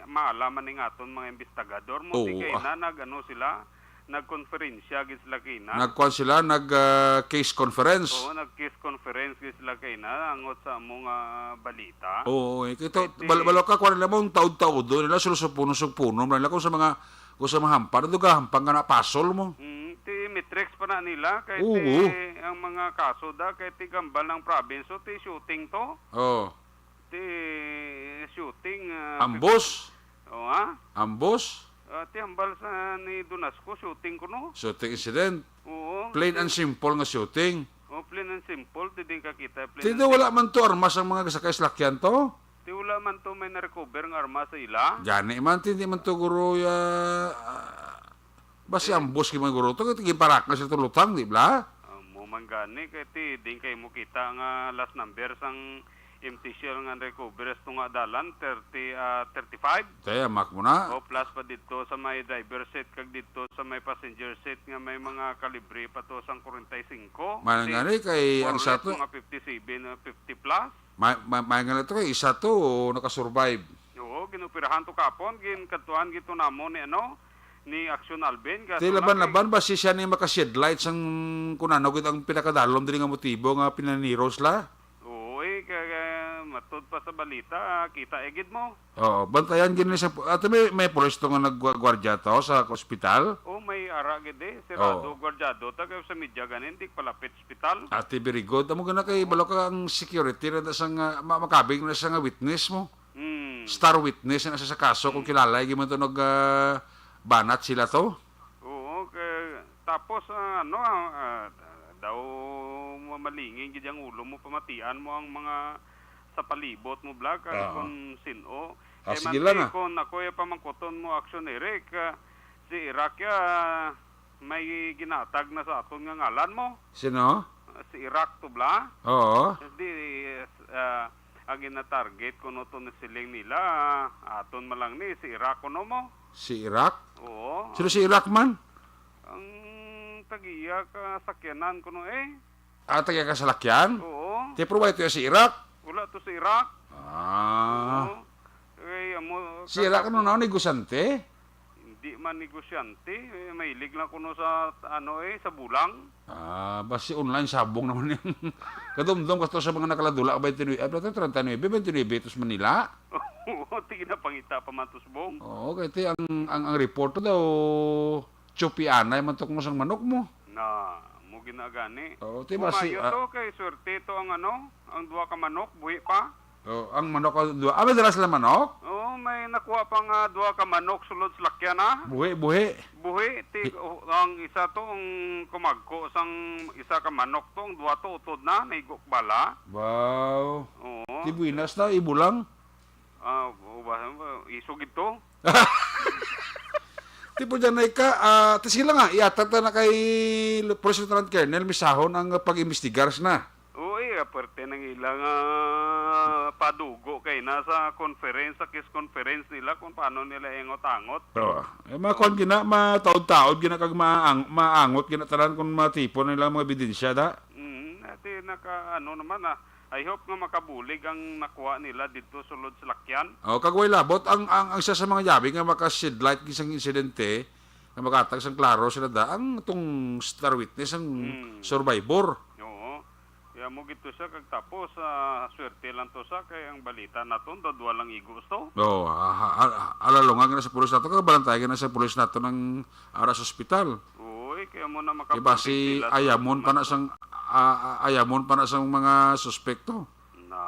maalam man ning aton mga investigador mo, ti, oo, kay ah, na nag-ano sila, nagkonferensya gid sila kina. Nagkuan sila, nag, ah, case conference. Oo, nag-case conference gid sila kina, angot sa among, ah, balita. Oo, eh, kito, kay ti bal-, balo ka, kuan nila mo, taod-taod doon nila, sulusupuno, sugpuno, man nila kung sa mga, kung sa mga hampan, duga, hampan nga napasol mo. Mm, ti Matrix pa na nila, kay, oo, ti ang mga kaso da, kay ti gambal ng province, so ti shooting to. Oo. Ti shooting, ah, ambos? Fif-, oh, ha? Ambos? Ah, ti hambal sa ni Donasco, shooting kuno. Shooting incident? Oo, plain ti and simple nga shooting. Oh, plain and simple, ti din kakita, plain and simple. Ti do wala man to armas ang mga sakay salakyan to? Ti wala man to may na-recover nga armas sa ila? Gani man, ti di man to guro ya, ah, basi, eh, ambos kay mga guro to, kay ginparakal sa tulutang, di bala? Ah, mo man gani, kay ti, din kay mo kita nga last number sang M T C L nga recover sa tunga dalan, thirty, ah, thirty-five. Kaya, mak mo na. O, plus pa dito sa may driver seat, kag dito sa may passenger seat nga may mga kalibre pa to sang forty-five. Man gani, kay ang sa to, mga fifty-seven, ah, fifty plus. Ma-, ma-, may nga to, isa to, nakasurvive. Oo, ginoperahan to kapon, ginkadtuan gito namo ni, ano, ni Action Alvin. Ti kaso lang laban-laban kay ba si siya ni maka-shed light sang kung ano gid ang pinakadalom diri nga motibo nga pinaniros la? Oo, eh, kay, kay matod pa sa balita, kita, eh, gid mo. Oo, bantayan gid ni sa, ato may, may pulis to nga naggwardya to sa ospital? Oh, may ara gid, eh. Sirado, oo, gwardyado ta, kay sa media ganin, di palapit ospital. Ate, very good. Amo gina kay, oo, balo ka ang security na sa nga, ma-, makabig na sa nga witness mo. Hmm. Star witness na sa, sa kaso kung, hmm, kilala, yung man to nag, ah, banat sila to. Oo, kay Tapos, ah, ano, ah, ah, daw mamalingin gid ang ulo mo, pamatian mo ang mga sa palibot mo, bla, kag Ah. kung sin-o. Ah, Eh, sige man, lang, eh, ah. Kung ako yung pamangkuton mo, Action Eric, ah, si Iraq ya, may ginatag na sa aton nga ngalan mo. Sino? Ah, si Iraq to, bla? Oo. Di, ah, ang ginatarget kuno to ni siling nila, ah, aton man lang ni, si Iraq kuno mo. Si Iraq? Oo. Sino si Iraq man? Ang tagiya ka sakyanan kuno eh. Ah, tagiya ka salakyan? Oo. Ti, pero wala to si Iraq? Wala to si Iraq. Ah. Oo. Eh, amo, Si Iraq, ano kaka- na, negosyante? Hindi man negosyante. Eh, mahilig lang kuno sa, ano eh, sa bulang. Ah, basi online sabong naman yan. Kadumdum ka to sa mga nakaladula, twenty-nine, ah, treinta y nuebe, twenty-nine to sa Manila. Oo, ti ginapangita pa man to subong. Oo, kay ti ang, ang, ang report daw, tsupianay man to kung sang manok mo. Na, mo ginagani. Oo, ti basi, Umayo ah, to, kay swerte to ang ano, ang duha ka manok, buhi pa. Oh, ang manok, ah, duha. Ah, may dala sila manok? Oo, may nakuha pa nga duha ka manok sulod sa lakyan, ah. Buhi, buhi. Buhi, ti, Hi- oh, ang isa to, ang kumagko sang isa ka manok to, ang duha to, utod na, naigo bala. Wow. Oo. Ti buenas na, ibo lang. Ah, o ba, isog ito? Tipo dyan na ika, ah, ti sila nga, iatag ta na kay Police Lieutenant Colonel Misahon ang pag-imbestigar na. Oo, eh, aparte ng ilang, ah, padugo kay na sa conference, sa case conference nila kung paano nila ingot-angot. Oo. Eh, mga kuwan gina, mataod-taod gina kag maang-, maangot gina tanan kung matipon nila mga ebidensya, da? Mm, ati naka, ano naman, ah, I hope nga makabulig ang nakuha nila dito sulod sa lakyan. Oh, kag way labot ang, ang, ang isa sa mga yabi nga maka-shed light sa insidente, nga makatag sang klaro sila da, ang tong star witness, ang Hmm. survivor. Oo. Kaya mo gito siya, kag tapos, ah, swerte lang to sa, kay ang balita naton, dadwa lang igos to. Oo, ah, ah, ah, alalungan na sa pulis nato, kag balantay na sa pulis nato ng ara sa ospital. Uy, kaya mo na Kay basi makaprotect sila sa ayamon pa na mga sang, ah, ah, ayamon pa na sang mga suspekto. Na,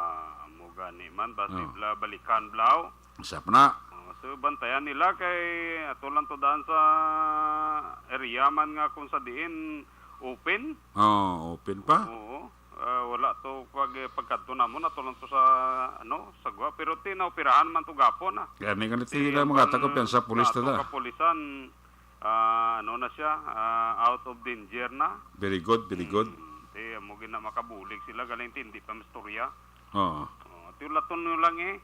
mo gani man, basi Oh. bla, balikan, blaw. Sa pa na. Oh, so, bantayan nila kay ato lang to daan sa area man nga kung sa diin open. Oh, open pa. Oo. Ah, wala to pag, pagkadto namon, ato lang to sa, ano, sa gwa. Pero ti, naoperahan man to gapon, ah. Kaya ni ganito Ti, nila ang mga pang-, taga-, piyansa, pulis ato na da. kapulisan, ah, ano na siya, ah, out of danger na. Very good, very good. Hmm, ti, amo gid na makabulig sila, galing ti, hindi pa mastorya. Oo. Oh, ti, ulaton nyo lang eh.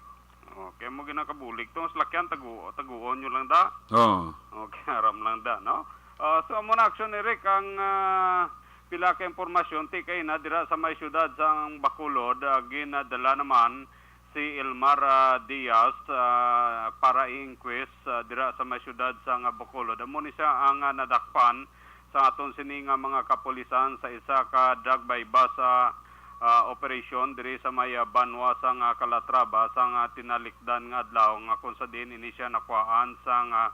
Oh, kaya mo ginakabulig to, salakyan, tagu-, taguon nyo lang da. Oo. Okay, aram lang da, no? Ah, so, amo na, Action Eric, ang, ah, pila ka impormasyon, ti kay na dira sa may siyudad sang Bacolod, ah, ginadala naman si Elmar, ah, Diaz, ah, para i-inquest, ah, dira sa may siyudad sang Bacolod. Amo ni siya ang, ah, nadakpan sa aton sini nga mga kapulisan sa isa ka drug buy-bust, ah, ah, operasyon diri sa may, ah, banwa sang, ah, Calatrava sang, ah, tinalikdan nga adlaw, nga kung sa diin ini siya nakuhaan sang, ah,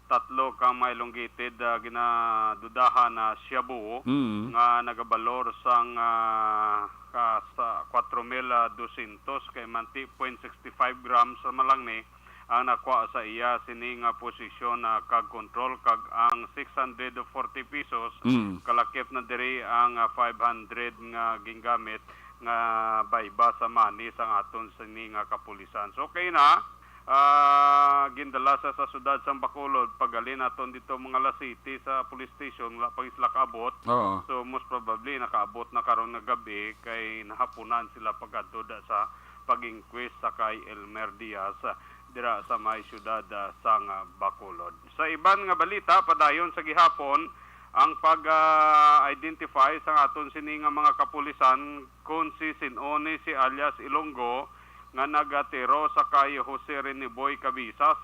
tatlo ka mga elongated, ah, ginadudahan na shabu Mm. nga nagabalor sang, ah, ka, sa kwatro mil dosyentos kay manti point sixty five grams sa malangni ang nakuha sa iya sini nga posisyon, ah, kag kontrol, kag ang six hundred forty pesos, Mm. kalakip na diri ang, ah, five hundred nga gingamit nga buy-bust money sang aton sini nga kapulisan. So, kay na, ah, gindala sa, sa siyudad sang Bacolod, paghalin naton dito mga alas siyete sa police station, wala pa sila kaabot. Oo. So, most probably, nakaabot na karon nga gabi, kay nahapunan sila pagkadto da sa pag-inquest sa kay Elmer Diaz, ah, dira sa may siyudad, ah, sang, ah, Bacolod. Sa iban nga balita, padayon sa gihapon ang pag, ah, identify sa aton sini nga mga kapulisan kung si Sinoni, si alias Ilonggo, nga nagatiro sa kay Jose Reniboy Cabisas,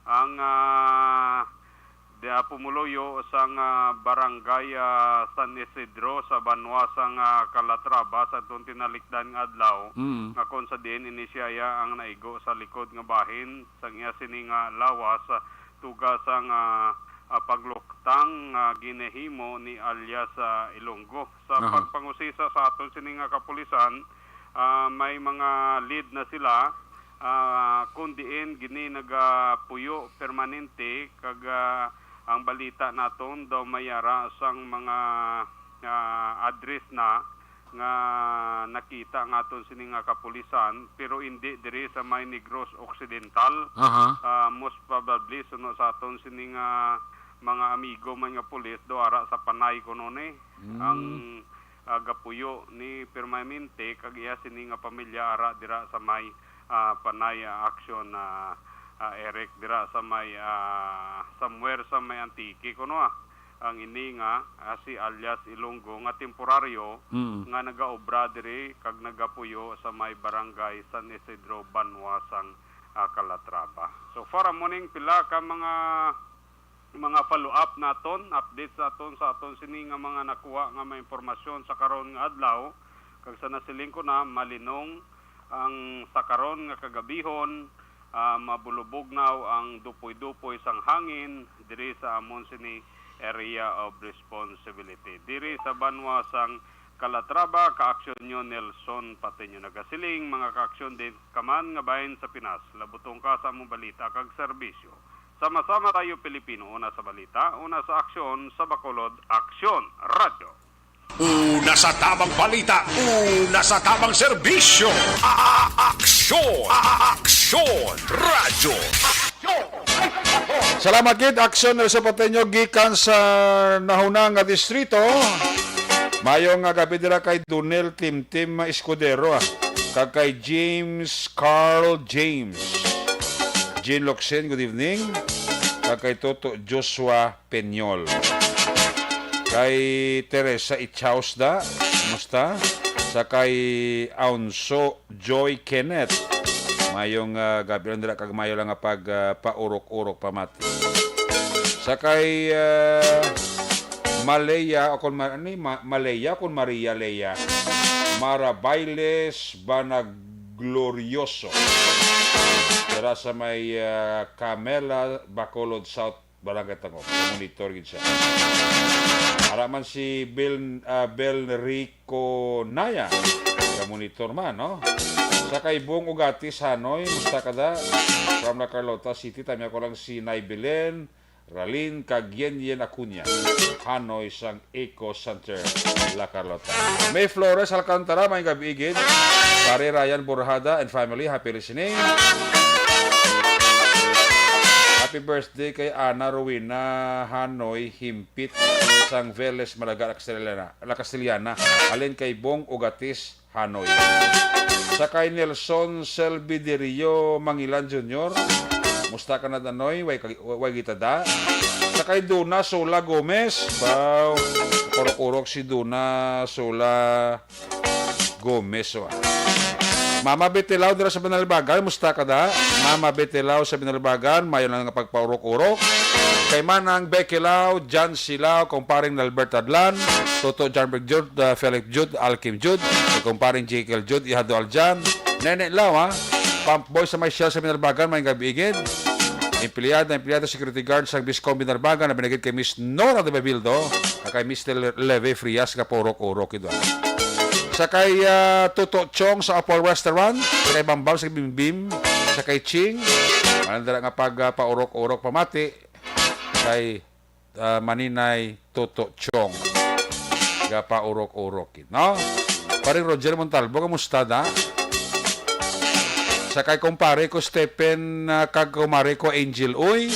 ang, ah, da-, pumuluyo sang, ah, barangay, ah, San Isidro sa banwa sang, ah, Calatrava sa atong tinalikdan nga adlaw, Mm. nga kung sa diin ini siya ya ang naigo sa likod nga bahin sang iya sini nga lawas, ah, tuga sang, ah, ah, pagluktang nga ginahimo ni alias, ah, Ilonggo. Sa Aha. pagpangusisa sa aton sini nga kapulisan, ah, may mga lead na sila, ah, kung diin gini nagapuyo permanente kag, ah, Ang balita naton daw may ara sang mga, ah, address na nga nakita nga aton sini nga kapulisan, pero indi diri sa may Negros Occidental. Aha. Ah, most probably, suno sa aton sini nga mga amigo man nga pulis, do ara sa Panay kuno ni. Mm. Ang, ah, gapuyo ni permanente kag iya sini nga pamilya ara dira sa may, ah, Panay, ah, Action, ah, ah, Eric, dira sa may, ah, somewhere sa may Antique kuno, ah. Ang ini nga, ah, si alias Ilonggo nga temporaryo Mm. nga nagaobra diri kag nagapuyo sa may barangay San Isidro, Banwa sang, ah, Calatrava. So far, amo ning pila ka mga, mga follow-up naton, updates naton sa aton sini nga mga nakuha nga mga impormasyon sa karon nga adlaw. Kag sa nasiling ko na, malinong ang sa karon nga kagabihon, ah, mabulubugnaw ang dupoy-dupoy sang hangin diri sa amon sini area of responsibility. Diri sa Banwa sang Calatrava, kaaksyon nyo Nelson Patiño. Nagasiling, mga kaaksyon, din ka man nga bahin sa Pinas, labutong ka sa among balita kag serbisyo. Sama-sama tayo, Pilipino, una sa balita, una sa aksyon, sa Bacolod Aksyon Radyo. Una sa tabang balita, una sa tabang serbisyo. A-, a-, aksyon, a-, a-, aksyon, radyo. Aksyon. Salamat gid, Aksyon Nelson Pateño, gikan sa nahuna nga distrito. Mayo nga gabi dira kay Dunel Timtim Escudero, ah, kag kay James Carl James. Jean Locsin, good evening. Kag kay Toto Joshua Peñol. Kay Teresa Ichausda, kumusta? Sa kay Aunso Joy Kenneth. Mayong, ah, gabi lang dira kag mayo lang nga pag, ah, paurok-urok pamati. Sa kay, ah, Maleya o kon Ma-, ano ni? Ma-, Maleya o kon Maria Leya. Mara Bailes Banaglorioso. Dira sa may, ah, Camela, Bacolod South, Barangay Tangub. Monitor gid siya. Ara man si Bel, ah, Bel Rico Naya. Ka monitor man, no? Sa kay Bong Ugatis, Hanoy, musta ka da? From La Carlota City, tami ako lang si Nay Belen, Ralin, kag Yen Yen Acuña. Hanoy sang Eco Center, La Carlota. May Flores Alcantara, may gabi gid. Pare Ryan Borjada and family, happy listening. Happy birthday kay Ana Rowena Hanoy Himpit sang Veles, Malaga, La Castellana, La Castellana. Alin kay Bong Ugatis Hanoy. Sa kay Nelson Selviderio Mangilan Junior, musta ka na, Danoy? Way, kag-, way kita da. Sa kay Duna Sola Gomez, wow, urok-urok si Duna Sola Gomez, oh. Mama Betelao dira sa Binalbagan, musta ka da? Mama Betelao sa Binalbagan, mayo lang nga pagpaurok-urok. Kay Manang Bekelao, John Silao, kumparing Nalbert Adlan, Toto John Bergjud, uh, Felix Jud, Alkim Jud, kay kumparing Jekyll Jud, Ihado Aljan, Nene Lao, ha? Pump boy sa may Shell sa Binalbagan, may gabi gid. Empleyada, empleyado, security guard sa Biscom Binalbagan, na binagid kay Miss Nora de Bebildo, kag kay Mister Le-, Leve Frias, nga paurok-urok, ito. Sa kay, ah, Toto Chong sa Apple Restaurant, sa kay Bambam sa Bimbim, sa kay Ching, malandara nga pag, ah, paurok-urok pamati, kay, ah, Maninay Toto Chong. Ga paurok-urok, no? Paring Roger Montalvo, kamusta da? Sa kay kumpare ko Stephen, ah, kag kumare ko Angel, uy.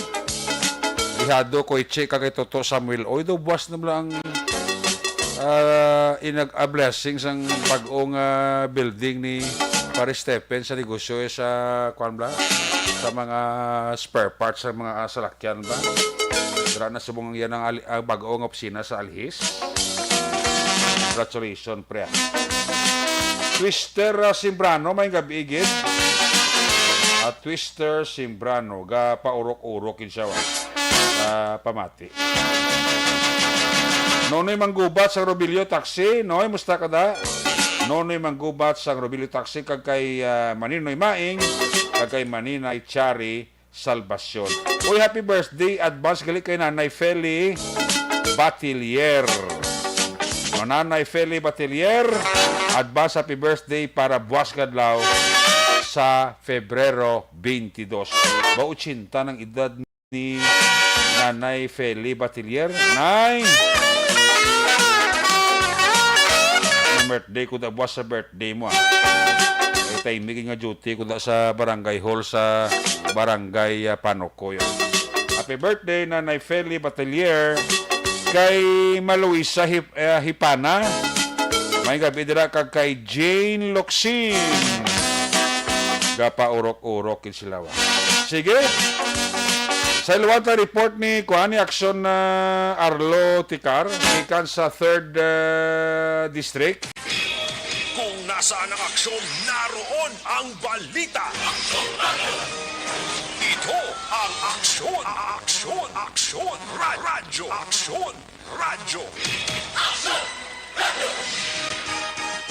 Ihado ko Ichi kag kay Toto Samuel, uy, do buwas na lang, ah, inag-, a blessing sang bag-ong, ah, building ni Pare Stephen sa negosyo, eh, sa, kuwan bala, sa mga spare parts sa mga, ah, salakyan ba? Dira na subong yan ang ali-, ang bag-ong opisina sa Alhis. Congratulations, pre. Twister, ah, Simbrano, may gabi gid. At Twister Simbrano, ga paurok-urok, kinsa, ah, pamati. Nonoy Manggubat sang Robilio Taxi, Noy, musta ka da? Nonoy Manggubat sang Robilio Taxi, kag kay, ah, Maninoy Maing, kag kay Maninay Chari Salvacion. Uy, happy birthday, advance gali kay Nanay Feli Batilier. O, Nanay Feli Batilier, advance happy birthday para buwas nga adlaw sa Febrero twenty-two. Ba, ochenta ng edad ni Nanay Feli Batilier. Nay! Ang birthday ko, da buwas sa birthday mo, ah. Ay, timing nga duty ko da sa barangay hall sa barangay, ah, Panukoy. Happy birthday, Nanay Feli Batilier. Kay Maluisa Hip-, eh, Hipana. May gabi dira kag kay Jane Locsin. Gapaurok-urok gid sila, wa. Sige. Sa iluwag ta report ni, kuan, ni Aksyon, ah, Arlo Ticar, gikan sa third, ah, District. Kung nasaan ang aksyon, naroon ang balita. Ito ang Aksyon, Aksyon, Aksyon, Ra-, Radyo, Aksyon, Radyo.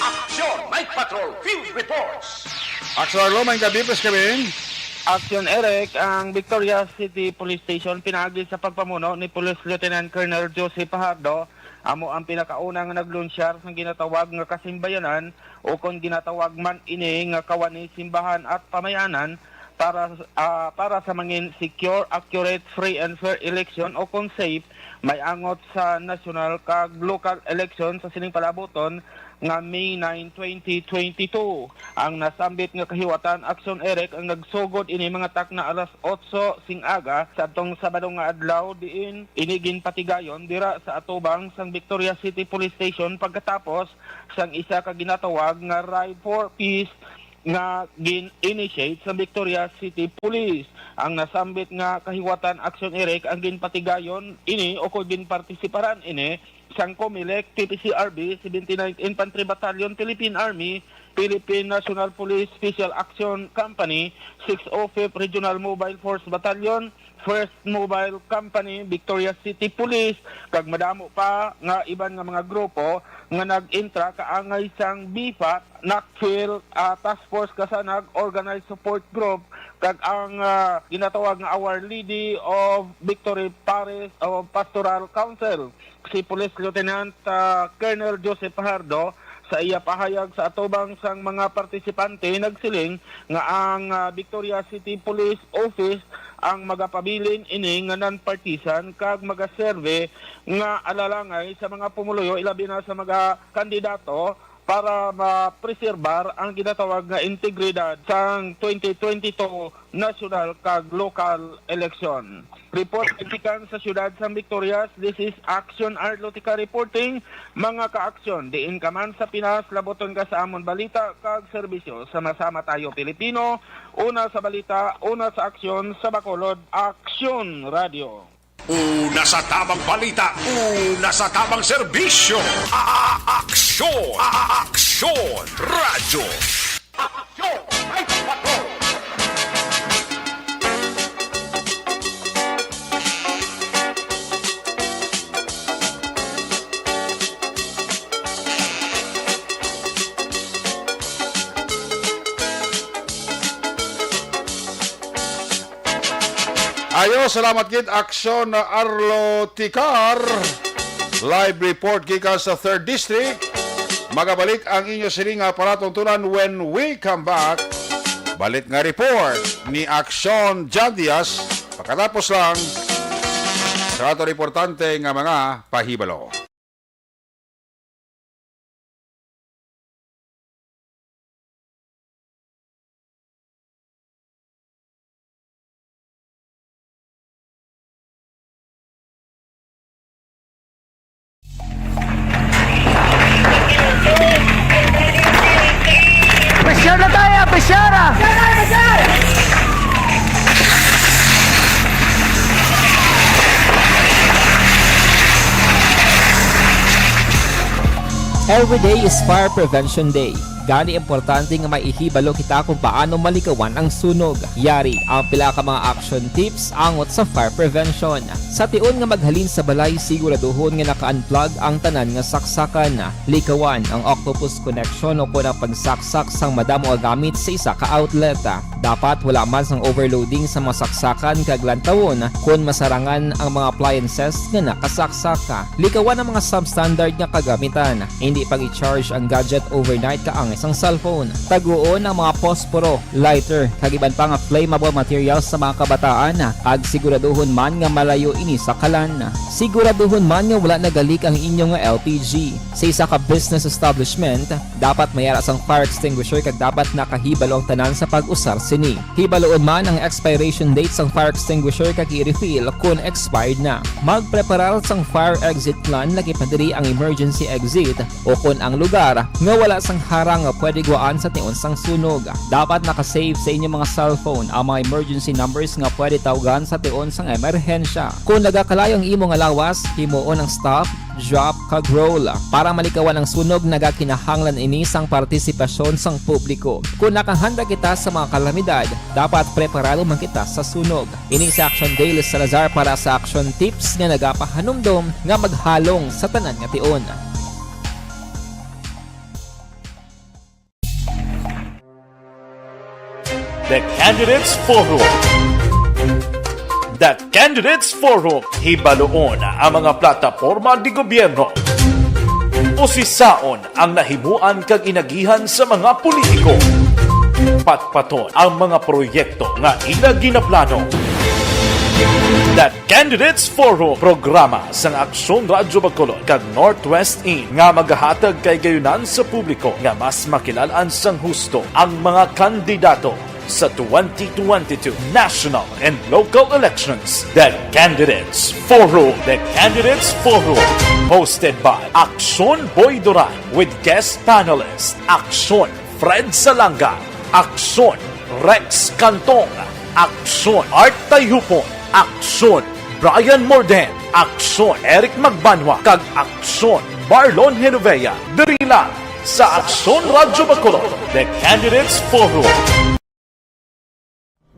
Aksyon, Night Patrol, Field Reports. Aksyon Arlo, may gabi, please, kami. Aksyon Eric, ang Victoria City Police Station pinaagi sa pagpamuno ni Police Lieutenant Colonel Jose Fajardo, amo ang pinakauna nga naglunsyar sang ginatawag nga kasimbayanan, o kon ginatawag man ini nga kawani, simbahan at pamayanan para, ah, para sa mangin secure, accurate, free and fair election, o kon safe, may angot sa national kag local election sa sining palabuton nga May nine, twenty twenty-two. Ang nasambit nga kahiwatan, Aksyon Eric, ang nagsugod ini mga takna alas otso sing aga sa atong Sabado nga adlaw, diin ini ginpatigayon dira sa atubang sang Victoria City Police Station pagkatapos sang isa ka ginatawag nga Ride for Peace nga gin-initiate sa Victoria City Police. Ang nasambit nga kahiwatan, Aksyon Eric, ang ginpatigayon ini o kon ginpartisiparan ini sang COMELEC, T P C R B, seventy-ninth Infantry Battalion, Philippine Army, Philippine National Police Special Action Company, six oh fifth Regional Mobile Force Battalion, First Mobile Company, Victoria City Police, kag madamo pa nga iban nga mga grupo nga nag-intra kaangay sang BFAT, NACFIL, ah, Task Force Kasanag, Organized Support Group, kag ang, ah, ginatawag nga Our Lady of Victory Parish o Pastoral Council. Si Police Lieutenant, ah, Colonel Joseph Fajardo, sa iya pahayag sa atubang sang mga partisipante, nagsiling nga ang, ah, Victoria City Police Office ang magapabilin ini nga non-partisan kag magaserve nga alalangay sa mga pumuluyo, ilabi na sa mga kandidato, para mapreserbar ang ginatawag nga integridad sang twenty twenty-two national kag local election. Report gikan sa siyudad sang Victorias, this is Action Art Lotica reporting. Mga ka-aksyon, diin ka man sa Pinas, labuton ka sa amon balita kag serbisyo. Sama-sama tayo, Pilipino, una sa balita, una sa aksyon, sa Bacolod, Aksyon Radio. Una sa tamang balita, una sa tamang serbisyo. A-, a-, aksyon, a-, a-, aksyon, radyo. Aksyon, ay, patrol. Ayo, salamat gid, Aksyon Arlo Ticar. Live report gikan sa Third District. Magabalik ang inyo sini nga palatungtunan when we come back. Balik nga report ni Aksyon John Diaz. Pagkatapos lang sa ato importante nga mga pahibalo. Pressure na tayo, pressure ah! Every day is Fire Prevention Day. Gani, importante nga may ihibalo kita kung paano malikawan ang sunog. Yari ang pila ka mga action tips angot sa fire prevention. Sa tion nga maghalin sa balay, siguraduhon nga naka-unplug ang tanan nga saksakan. Likawan ang octopus connection o kon ang pagsaksak sang madamo nga gamit sa isa ka outlet. Dapat wala man sang overloading sa mga saksakan kag lantawon kon masarangan ang mga appliances nga nakasaksaka. Likawan ang mga substandard nga kagamitan. Hindi pag-i-charge ang gadget overnight kaangay sang cellphone. Taguon ang mga posporo, lighter, kag iban pa nga flammable materials sa mga kabataan, kag siguraduhon man nga malayo ini sa kalan. Siguraduhon man nga wala nagalik ang inyo nga L P G. Sa isa ka business establishment, dapat may ara sang fire extinguisher kag dapat nakahibalo ang tanan sa pag-usar sini. Hibaluon man ang expiration date sang fire extinguisher kag i-refill kon expired na. Magpreparar sang fire exit plan, lagi pa diri ang emergency exit, o kon ang lugar nga wala sang harang nga pwede guwaan sa tion sang sunog. Dapat naka-save sa inyong mga cellphone ang mga emergency numbers nga pwede tawgan sa tion sang emerhensya. Kon nagakalayo ang imo nga lawas, himuon ang stop, drop, kag roll. Para malikawan ang sunog, nagakinahanglan ini sang partisipasyon sang publiko. Kon nakahanda kita sa mga kalamidad, dapat preparado man kita sa sunog. Ini si Action Dale Salazar para sa Action Tips nga nagapahanumdom nga maghalong sa tanan nga tion. The Candidates Forum. The Candidates Forum, hibaluon ang mga plataporma de gobyerno. Usisaon ang nahimuan kag inagihan sa mga politiko. Patpaton ang mga proyekto nga ila ginaplano. The Candidates Forum, programa sang Aksyon Radyo Bacolod kag Northwest In nga magahatag kahigayunan sa publiko nga mas makilal-an sang husto ang mga kandidato sa twenty twenty-two national and local elections. The Candidates Forum. The Candidates Forum, hosted by Aksyon Boy Duran with guest panelist Aksyon Fred Salanga, Aksyon Rex Cantong, Aksyon Art Tayhupon, Aksyon Brian Morden, Aksyon Eric Magbanwa, kag Aksyon Marlon Genovea, diri lang sa Aksyon Radyo Bacolod, The Candidates Forum.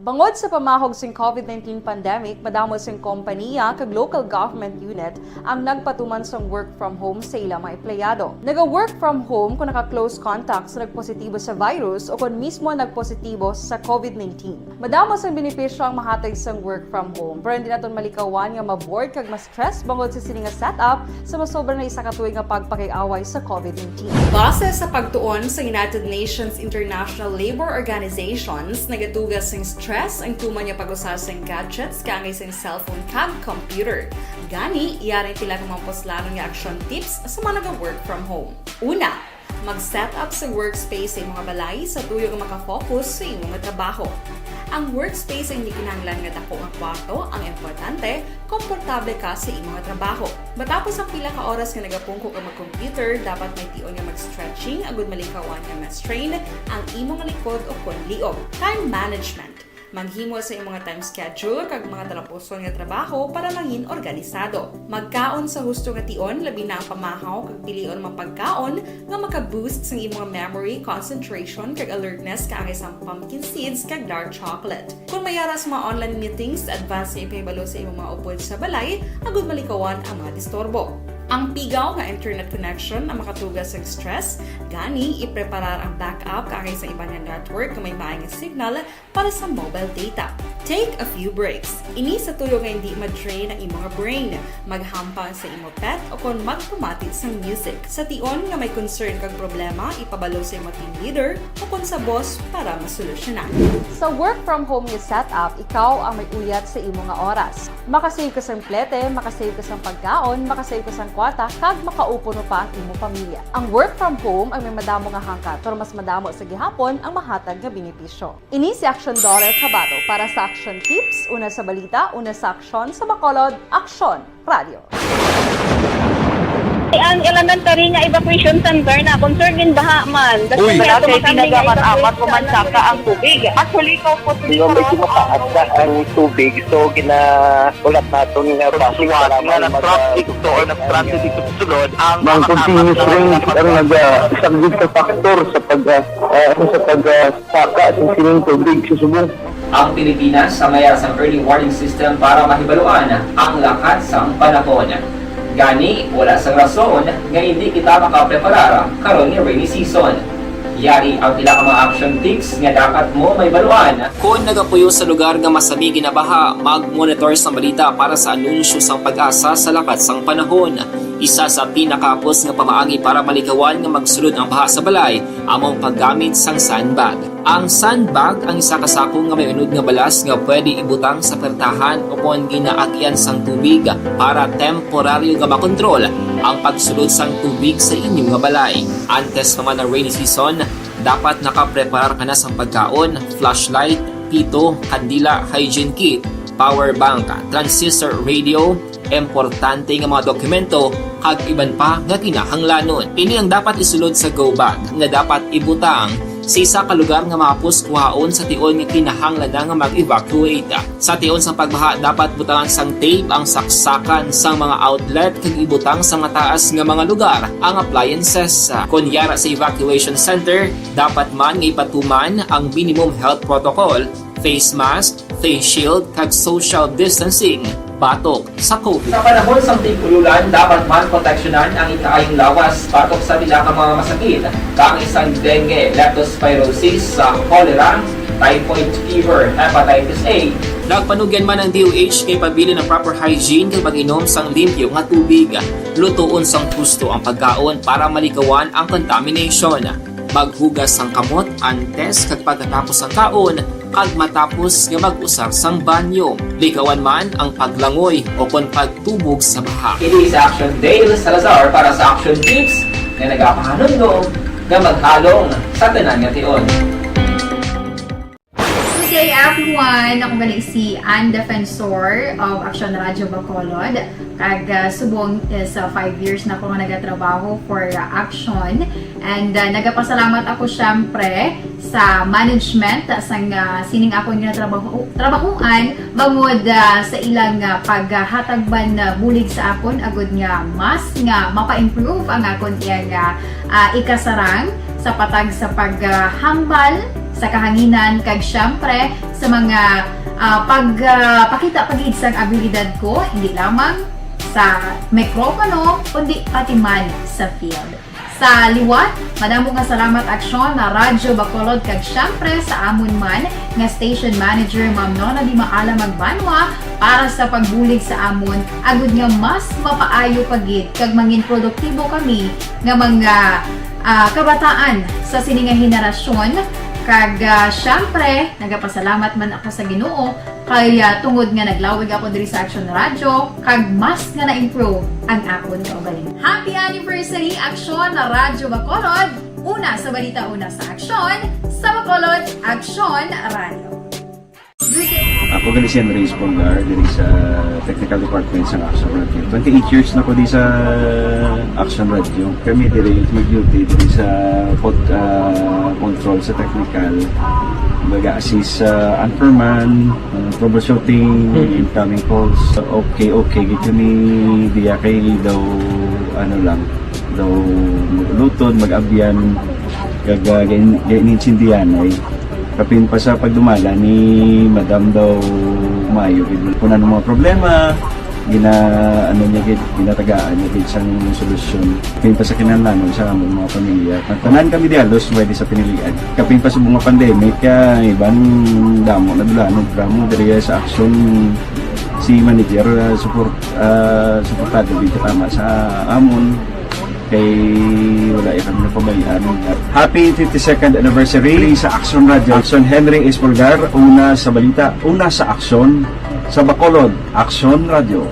Bangod sa pamahog sing COVID nineteen pandemic, madamo sing kompaniya kag local government unit ang nagpatuman sang work from home sa ila mga empleyado. Naga-work from home kon naka-close contact sa nagpositibo sa virus o kon mismo nagpositibo sa COVID nineteen. Madamo sang benepisyo ang mahatag sang work from home, pero hindi naton malikawan nga ma-bored kag ma-stress bangod sa sini nga setup sa masobra na isa ka tuig nga pagpakig-away sa COVID nineteen. Base sa pagtuon sa United Nations International Labor Organizations, nagatuga sing stress ang tuman nga pag-usa sing gadgets kaangay sing cellphone kag computer. Gani, yari ang pila ka mga puslanon nga action tips sa mga naga-work from home. Una, mag-set up sa workspace sa imo nga balay sa tuyo nga makafocus sa imo nga trabaho. Ang workspace ay hindi kinahanglan nga dako nga kwarto ang importante, komportable ka sa imo nga trabaho. Matapos ang pila ka oras nga nagapungko ka mag-computer, dapat may tion nga mag-stretching agud malikawan nga ma-strain ang imo nga likod o kon liog. Time management. Maghimo sa imo nga time schedule kag mga talapuson nga trabaho para mangin organisado. Magkaon sa husto nga tion, labi na ang pamahaw kag pilion ang mga pagkaon nga maka-boost sang imo nga memory, concentration, kag alertness kaangay sang pumpkin seeds kag dark chocolate. Kon may ara sa mga online meetings, advance nga ipahibalo sa imo mga upod sa balay agud malikawan ang mga disturbo. Ang pigaw nga internet connection ang makatuga sang stress, gani ipreparar ang backup kaangay sa iban nga network nga may maay nga signal para sa mobile data. Take a few breaks. Ini sa tuyo nga hindi ma-drain ang imo nga brain. Maghampang sa imo pet o kon magpamati sang music. Sa tion nga may concern kag problema, ipabalo sa imo team leader o kon sa boss para masolusyonan. Sa work from home nga setup, ikaw ang may uyat sa imo nga oras. Makasave ka sang plete, makasave ka sang pagkaon, makasave ka sang kwarta, kag makaupo pa ang imo pamilya. Ang work from home ang may madamo nga hangkat, pero mas madamo sa gihapon ang mahatag nga benepisyo. Ini si Action Dollar Kabato para sa Action Tips, una sa balita, una sa aksyon, sa Bacolod, Aksyon Radio. Ang elementary nga evacuation center na concern in baha man. Uy. Wala kay ginagaman amat pumansaka ang tubig. Actually, ikaw po, medyo mataas na ang tubig, so gina-, ulat naton nga base nga nag-traffic to or nag-transit dito sa sulod ang mga continuous rain ang naga-, isa gid sa factor sa pag, ah, ah, sa pag, ah, saka sa sining tubig sa subong. Ang Pilipinas ang may ara sang early warning system para mahibaluan ang lakat sang panahon. Gani, wala sang rason nga hindi kita makapreparar karon nga rainy season. Yari ang pila ka mga action tips nga dapat mo mahibaluan. Kon nagapuyo sa lugar nga masami ginabaha, mag-monitor sang balita para sa anunsyo sang PAGASA sa lakat sang panahon. Isa sa pinakahapos nga pamaagi para malikawan nga magsulod ang baha sa balay amo ang paggamit sang sandbag. Ang sandbag ang isa ka sako nga may unod nga balas nga pwede ibutang sa pertahan o kon ginaagyan sang tubig para temporaryo nga makontrol ang pagsulod sang tubig sa inyo nga balay. Antes pa man ang rainy season, dapat nakapreparar ka na sang pagkaon, flashlight, pito, kandila, hygiene kit, power bank, transistor radio, importante nga mga dokumento, kag iban pa nga kinahanglanon. Ini ang dapat isulod sa go bag nga dapat ibutang sa isa ka lugar nga mahapos kuhaon sa tion nga kinahanglan na nga mag-evacuate. Sa tion sang pagbaha, dapat butangan sang tape ang saksakan sang mga outlet kag ibutang sa mataas nga mga lugar ang appliances. Kon yara sa evacuation center, dapat man nga ipatuman ang minimum health protocol, face mask, face shield, kag social distancing batok sa COVID. Sa panahon sang tig-ululan, dapat man proteksyonan ang ikaayong lawas batok sa pila ka mga masakit, kaangay sang dengue, leptospirosis, sa cholera, typhoid fever, hepatitis A. Nagpanugyan man ang D O H nga ipabilin ang proper hygiene kag pag-inom sang limpyo nga tubig. Lutoon sang husto ang pagkaon para malikawan ang contamination. Maghugas sang kamot antes kag pagkatapos sang kaon, kag matapos nga mag-usar sang banyo. Likawan man ang paglangoy o kon pagtubog sa baha. Ini si Action Dale Salazar para sa Action Tips nga nagapahanumdom nga maghalong sa tanan nga tion. Good day, everyone! Ako gali si Ann Defensor of Action Radio Bacolod. Kag, ah, subong is, ah, five years na ako nga nagatrabaho for, ah, Action. And, ah, nagapasalamat ako, syempre, sa management, ah, sang, ah, sining akon nga trabaho, trabahoan, bangod, ah, sa ilang, ah, paghatag man, ah, bulig sa akon, agud nga mas nga mapa-improve ang akon iyang, ah, ah, ikasarang sa patag sa paghambal sa kahanginan, kag, syempre, sa mga, ah, pag, ah, pakita pa gid sang abilidad ko, hindi lamang sa mikropono, kundi pati man sa field. Sa liwat, madamo nga salamat, Aksyon na Radyo Bacolod, kag, syempre, sa amon man nga station manager, Ma'am Nona Di Maala Magbanwa, para sa pagbulig sa amon, agud nga mas mapaayo pa gid kag mangin produktibo kami nga mga, ah, kabataan sa sini nga henerasyon. Kag, ah, syempre, nagapasalamat man ako sa Ginoo kay, ah, tungod nga naglawig ako diri sa Action Radio, kag mas nga na-improve ang akon kaugalingon. Happy anniversary, Action na Radyo Bacolod! Una sa balita, una sa aksyon, sa Bacolod, Action Radio. Good day. Ako gali si Andres Polgar, diri sa technical department sa Action Radio. Twenty-eight years na ko di sa Action Radio. Kami diri mag-duty diri sa pod-, ah, control sa technical. Baga assist sa anchorman, ah, troubleshooting, Mhm. incoming calls. Okay, okay, gid kami diya kay daw, ano lang, daw mag-ulutod, mag-abyan, kag, ah, gain-, gainintindihan ay. Kapin pa sa pagdumala ni Madam daw maayo gid. Kung ano mga problema, gina-, ano niya gid, ginatagaan niya gid sang solusyon. Kapin pa sa kinahanglanon sa among mga pamilya. Tanan kami di halos pwede sa pinilian. Kapin pa sa mga pandemic, ah, iban damo na dulanon drama diri sa Action. Si manager, ah, support, ah, suportado gid tama sa amon. Kay wala ya kami napabayaan. Happy fifty-second anniversary sa Action Radio. Action Henry Espolgar, una sa balita, una sa aksyon, sa Bacolod, Action Radio.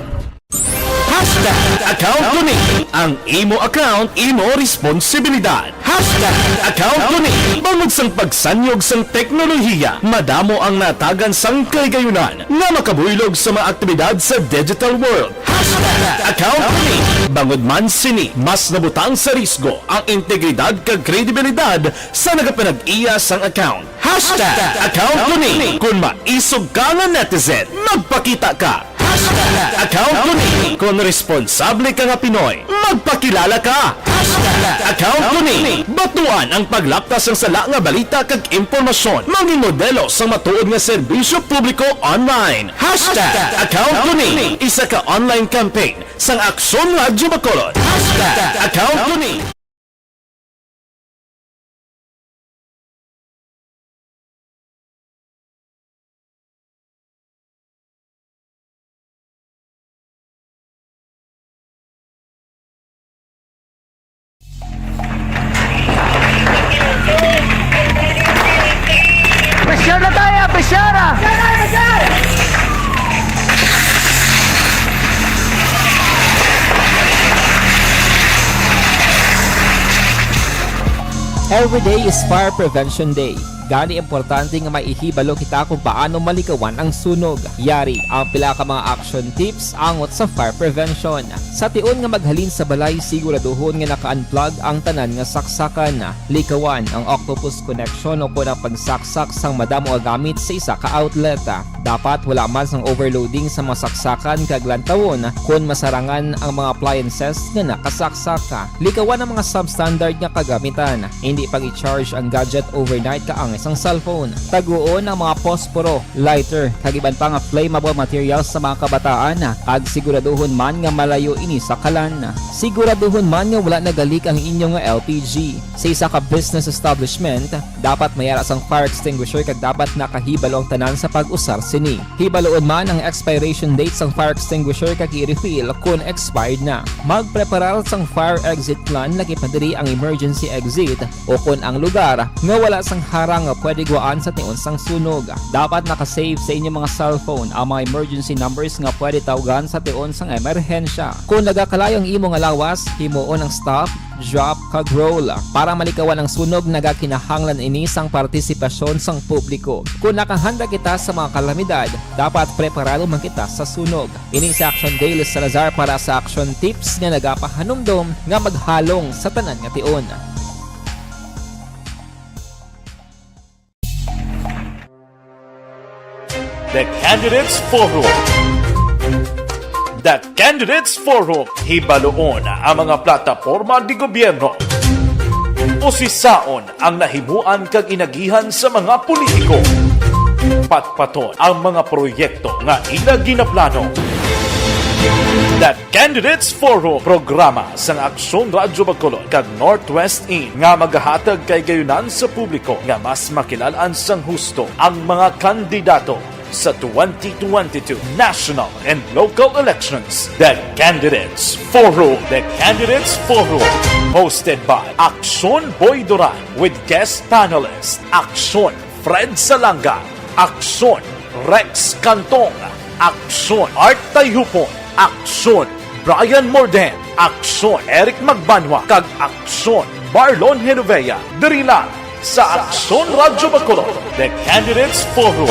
Hashtag account ko ni. Ang imo account, imo responsibilidad. Hashtag account ko ni. Bangod sang pagsanyog sang teknolohiya, madamo ang natagan sang kahigayonan nga makabuylog sa mga aktibidad sa digital world. Hashtag account ko ni. Bangod man sini, mas nabutang sa risgo ang integridad kag kredibilidad sa nagapanag-iya sang account. Hashtag account ko ni. Kon maisog ka nga netizen, magpakita ka. Hashtag account ko ni. Kon responsable ka nga Pinoy, magpakilala ka. Hashtag account ko ni. Batuan ang paglapta sang sala nga balita kag impormasyon. Mangin modelo sang matuod nga serbisyo publiko online. Hashtag account ko ni. Isa ka online campaign sang Aksyon Radyo Bacolod. Hashtag account ko ni. Every day is Fire Prevention Day. Gani, importante nga may ihibalo kita kung paano malikawan ang sunog. Yari ang pila ka mga action tips angot sa fire prevention. Sa tion nga maghalin sa balay, siguraduhon nga naka-unplug ang tanan nga saksakan. Likawan ang octopus connection o kon ang pagsaksak sang madamo nga gamit sa isa ka outlet. Dapat wala man sang overloading sa mga saksakan kag lantawon kon masarangan ang mga appliances nga nakasaksak. Likawan ang mga substandard nga kagamitan. Hindi pag-i-charge ang gadget overnight kaangay sang cellphone. Taguon ang mga posporo, lighter, kag iban pa nga flammable materials sa mga kabataan, kag siguraduhon man nga malayo ini sa kalan. Siguraduhon man nga wala nagalik ang inyo nga L P G. Sa isa ka business establishment, dapat may ara sang fire extinguisher kag dapat nakahibalo ang tanan sa pag-usar sini. Hibaloon man ang expiration date sang fire extinguisher kag i-refill kon expired na. Magpreparar sang fire exit plan, lakip na diri ang emergency exit, o kon ang lugar nga wala sang harang nga pwede guwaan sa tion sang sunog. Dapat naka-save sa inyong mga cellphone ang mga emergency numbers nga pwede tawgan sa tion sang emerhensya. Kon nagakalayo ang imo nga lawas, himuon ang stop, drop, kag roll. Para malikawan ang sunog, nagakinahanglan ini sang partisipasyon sang publiko. Kon nakahanda kita sa mga kalamidad, dapat preparado man kita sa sunog. Ini si Action Daily Salazar para sa Action Tips nga nagapahanumdom nga maghalong sa tanan nga tion. The Candidates Forum. The Candidates Forum, hibaluon ang mga plataporma di gobyerno. Usisaon ang nahimuan kag inagihan sa mga politiko. Patpaton ang mga proyekto nga ila ginaplano. The Candidates Forum, programa sang Aksyon Radyo Bacolod kag Northwest In nga magahatag kay gayunan sa publiko nga mas makilal-an sang husto ang mga kandidato sa twenty twenty-two national and local elections. The Candidates Forum. The Candidates Forum, hosted by Aksyon Boy Duran with guest panelist Aksyon Fred Salanga, Aksyon Rex Cantong, Aksyon Art Tayhupon, Aksyon Brian Morden, Aksyon Eric Magbanwa, kag Aksyon Marlon Genovea, diri lang sa Aksyon Radyo Bacolod, The Candidates Forum.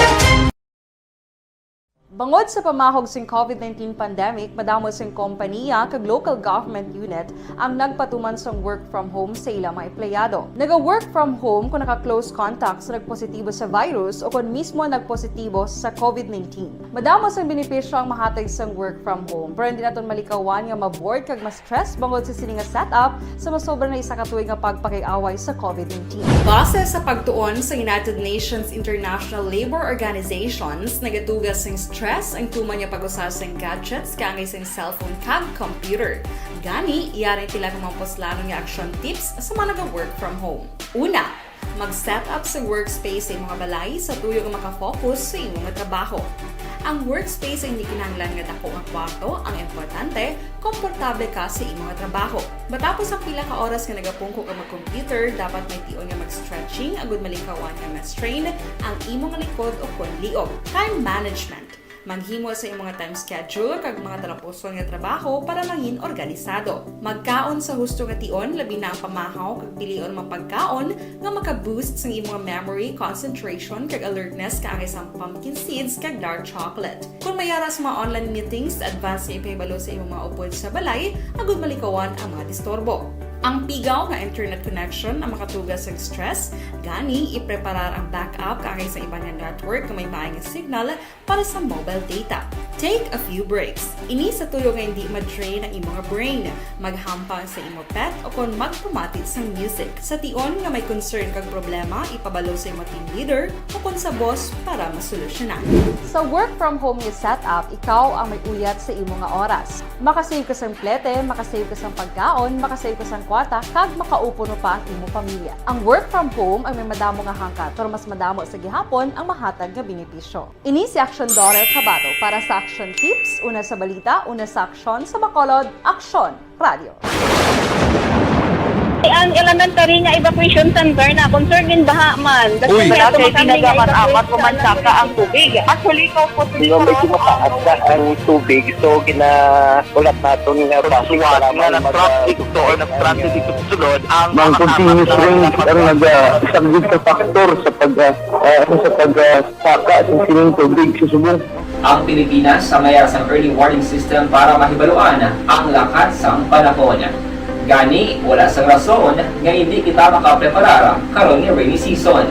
Bangod sa pamahog sing COVID nineteen pandemic, madamo sing kompanya kag local government unit ang nagpatuman sang work from home sa ilang mga empleyado. Naga-work from home kon naka-close contact sa nagpositibo sa virus o kon mismo nagpositibo sa COVID nineteen. Madamo sang benepisyo ang mahatag sang work from home, pero hindi naton malikawan nga ma-bored kag ma-stress bangod sa sini nga setup sa masobra na isa ka tuig nga pagpakig-away sa COVID nineteen. Base sa pagtuon sa United Nations International Labor Organizations, nagatuga sing stress ang tuman nga pag-usa sing gadgets kaangay sing cellphone kag computer. Gani, yari ang pila ka mga puslanon nga action tips sa mga naga-work from home. Una, mag-set up sa workspace sa imong balay sa tuyo nga makafocus sa imo nga trabaho. Ang workspace ay hindi kinahanglan nga dako nga kwarto, ang importante, komportable ka sa imo nga trabaho. Matapos ang pila ka oras nga nagapungko ka mag-computer, dapat may tion nga mag-stretching agud malikawan nga ma-strain ang imo nga likod o kon liog. Time management. Maghimo sa imong time schedule kag mga talapuson nga trabaho para mangin organisado. Magkaon sa husto nga tion, labi na ang pamahaw kag pilion mga pagkaon nga maka-boost sang imong memory, concentration, kag alertness kaangay sang pumpkin seeds kag dark chocolate. Kon may ara sa mga online meetings, advance nga ipahibalo sa imong mga upod sa balay agud malikawan ang mga disturbo. Ang pigaw nga internet connection ang makatuga sang stress, gani ipreparar ang backup kaangay sa iban nga network nga may maay nga signal para sa mobile data. Take a few breaks. Ini sa tuyo nga hindi ma-drain ang imo nga brain. Maghampang sa imo pet o kon magpamati sang music. Sa tion nga may concern kag problema, ipabalo sa imo team leader o kon sa boss para masolusyonan. Sa work from home nga setup, ikaw ang may uyat sa imo nga oras. Makasave ka sang plete, makasave ka sang pagkaon, makasave ka sang kwarta, kag makaupod pa ang imo pamilya. Ang work from home ay may madamo nga hangkat, pero mas madamo sa gihapon ang mahatag nga benepisyo. Ini si Aksyon Dorel Cabato para sa Aksyon Tips, una sa balita, una sa aksyon, sa Bacolod, Aksyon Radio. Ang elementary nga evacuation center na concern din baha man. Uy. Wala kay tinaga man amat mo man saka ang tubig. Actually, ko po Yung medyo mataas na ang tubig, so gina-, ulat naton nga basi Suwat para nga mag-, nag-traffic to or nag-transit dito sa sulod, ang Mang mga continuous tapat na rain ang nagpasok. Nagasaglit sa factor sa pag, ah, ah, sa pag, ah, saka sa sining tubig sa subong. Ang Pilipinas ang mayara sang early warning system para mahibaluan ang lakat sang panahon. Gani, wala sang rason nga hindi kita makapreparar karon nga rainy season.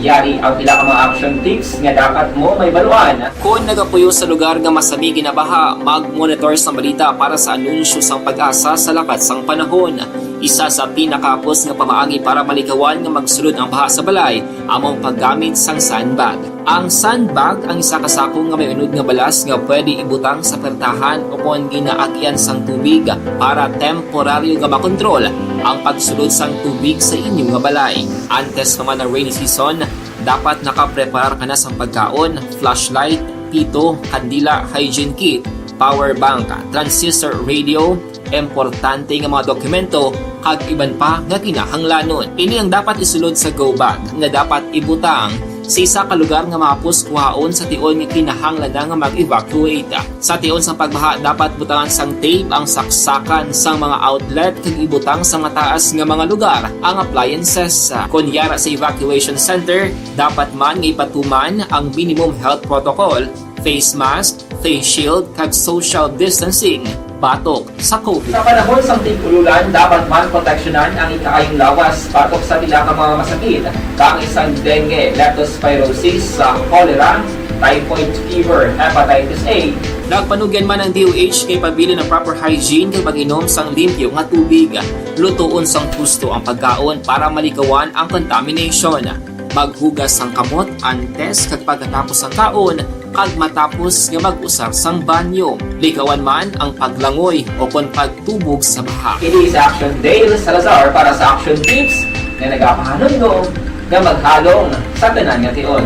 Yari ang pila ka mga action tips nga dapat mo mahibaluan. Kon nagapuyo sa lugar nga masami ginabaha, mag-monitor sang balita para sa anunsyo sang PAGASA sa lakat sang panahon. Isa sa pinakahapos nga pamaagi para malikawan nga magsulod ang baha sa balay amo ang paggamit sang sandbag. Ang sandbag ang isa ka sako nga may unod nga balas nga pwede ibutang sa pertahan o kon ginaagian sang tubig para temporaryo nga makontrol ang pagsulod sang tubig sa inyo nga balay. Antes pa man ang rainy season, dapat nakapreparar ka na sang pagkaon, flashlight, pito, kandila, hygiene kit, power bank, transistor radio, importante nga mga dokumento, kag iban pa nga kinahanglanon. Ini ang dapat isulod sa go bag nga dapat ibutang sa isa ka lugar nga mahapos kuhaon sa tion nga kinahanglan na nga mag-evacuate. Sa tion sang pagbaha, dapat butangan sang tape ang saksakan sang mga outlet kag ibutang sa mataas nga mga lugar ang appliances. Kon yara sa evacuation center, dapat man nga ipatuman ang minimum health protocol, face mask, face shield, kag social distancing batok sa COVID. Sa panahon sang tig-ululan, dapat man proteksyonan ang ikaayong lawas batok sa pila ka mga masakit, kaangay sang dengue, leptospirosis, sa cholera, typhoid fever, hepatitis A. Nagpanugyan man ang D O H kay pabilin ang proper hygiene kag pag-inom sang limpyo nga tubig. Lutoon sang husto ang pagkaon para malikawan ang contamination. Maghugas sang kamot antes kag pagkatapos sang kaon, kag matapos nga mag-usar sang banyo. Likawan man ang paglangoy o kon pagtubog sa baha. Ini si Action Dale Salazar para sa Action Tips nga nagapahanumdom nga maghalong sa tanan nga tion.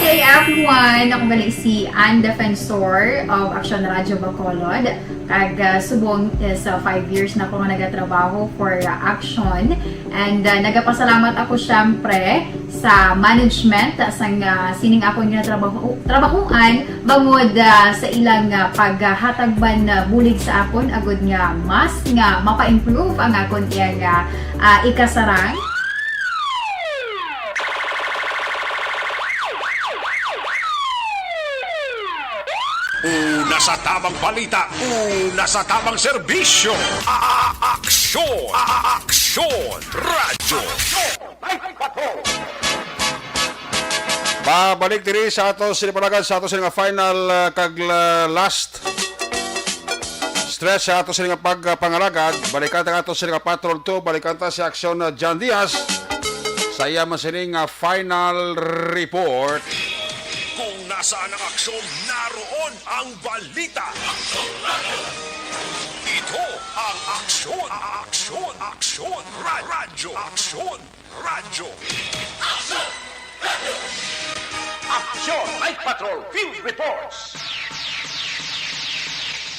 Good day, everyone. Ako gali si Ann Defensor of Action Radio Bacolod. Kag, ah, subong is, ah, five years na ako nga nagatrabaho for, ah, Action. And, ah, nagapasalamat ako, syempre, sa management, ah, sang, ah, sining akon nga trabaho, trabahoan, bangod, ah, sa ilang, ah, paghatag man, ah, bulig sa akon, agud nga mas nga mapa-improve ang akon iyang, ah, ah, ikasarang. Una sa tamang balita, una sa tamang serbisyo. A-, a-, aksyon, a-, a-, aksyon, radyo. Pabalik diri sa ato sini panagan sa ato sini nga final, ah, kag la-, last stretch sa ato sini nga pagpangalagad. Balikan ta ato sini nga Patrol two, balikan ta si Aksyon, ah, John Diaz sa iya man sini nga final report. Kung nasaan ang aksyon, naroon ang balita. Ito ang Aksyon, Aksyon, Aksyon, Ra-, Radyo, Aksyon, Radyo. Aksyon! Night Patrol Field Reports!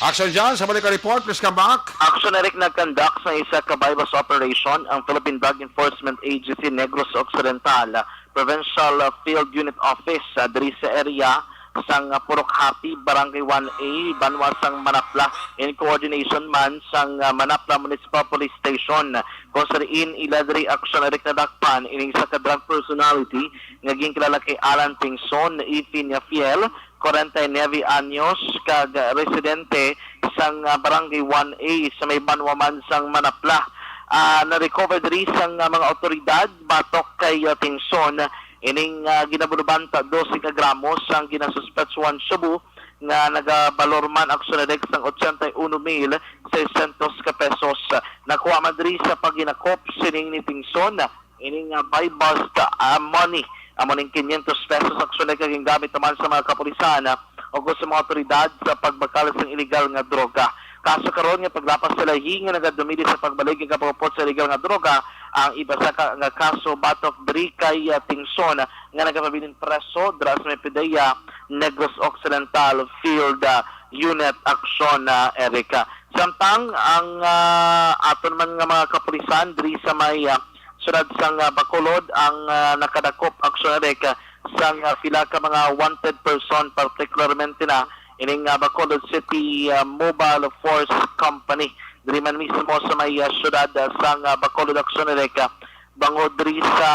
Action John, sa balik ka report, please come back. Action Eric, nag-conduct sa isa ka buy-bust operation ang Philippine Drug Enforcement Agency Negros Occidental Provincial Field Unit Office, ah, diri sa area sang, ah, Purok Happy, Barangay one A, banwa sang Manapla, in coordination man sang, ah, Manapla Municipal Police Station, kung sa diin ila diri aksyon na nadakpan ining isa ka drug personality nga ginkilala kay Alan Tingson Ifinia Fiel, kwarenta y nuebe anyos, kag residente sang, ah, Barangay one A sa may banwa man sang Manapla. Ah, na-recover diri sang, ah, mga awtoridad batok kay, ah, Tingson ining, ah, ginabunuban ta dose ka gramo sang ginasuspetsuhan shabu nga nagabalor man aksyon na sang ochenta y uno mil seiscientos ka pesos. Nakuha man diri sa paghinakop sining ni Tingson ining, ah, buy-bust, ah, money. Amo ning quinientos pesos aksyon na gingamit naman sa mga kapulisan, ah, ug sa mga awtoridad sa pagbakal sa illegal nga droga. Kaso karon nga paglapas sa lahi nga nagadumili sa pagbalig nga pagupod sa illegal nga droga, ang iba sa ka, nga kaso batok diri kay, ah, Tingson, ah, nga nagapabilin preso dira sa may PDEA Negros Occidental Field, ah, Unit Aksyon, ah, Erica. Samtang ang, ah, aton man nga mga kapulisan diri sa may, ah, siyudad sang, ah, Bacolod ang, ah, nakadakop, Aksyon Erica, sang, ah, pila ka mga wanted person, particularmente na ining, ah, Bacolod City, ah, Mobile Force Company. Diri man mismo sa may, ah, siyudad, ah, sang, ah, Bacolod, Aksyon Erica, bangod diri sa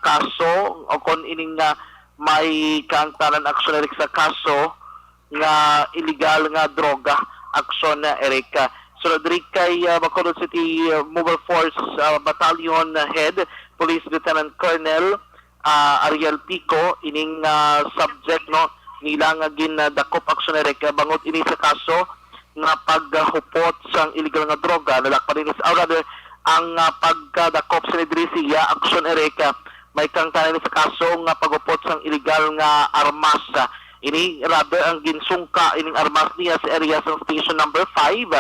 kaso o kon ining, ah, may kaangtanan, Aksyon Eric, sa kaso nga illegal nga droga, Aksyon Eric. Sunod diri kay, ah, Bacolod City, ah, Mobile Force, ah, Battalion Head, Police Lieutenant Colonel, ah, Ariel Pico, ining, ah, subject, no, nila nga gindakop, Aksyon Eric, ah, bangod ini sa kaso nga paghupot sang illegal nga droga, lalakpan ini sa, or rather, ang, ah, pagkadakop sa diri siya, Aksyon Eric, ah, may kaangtanan sa kaso nga paghupot sang illegal nga armas. Ini, rather, ang ginsungka ining armas niya sa area sang Station Number Five,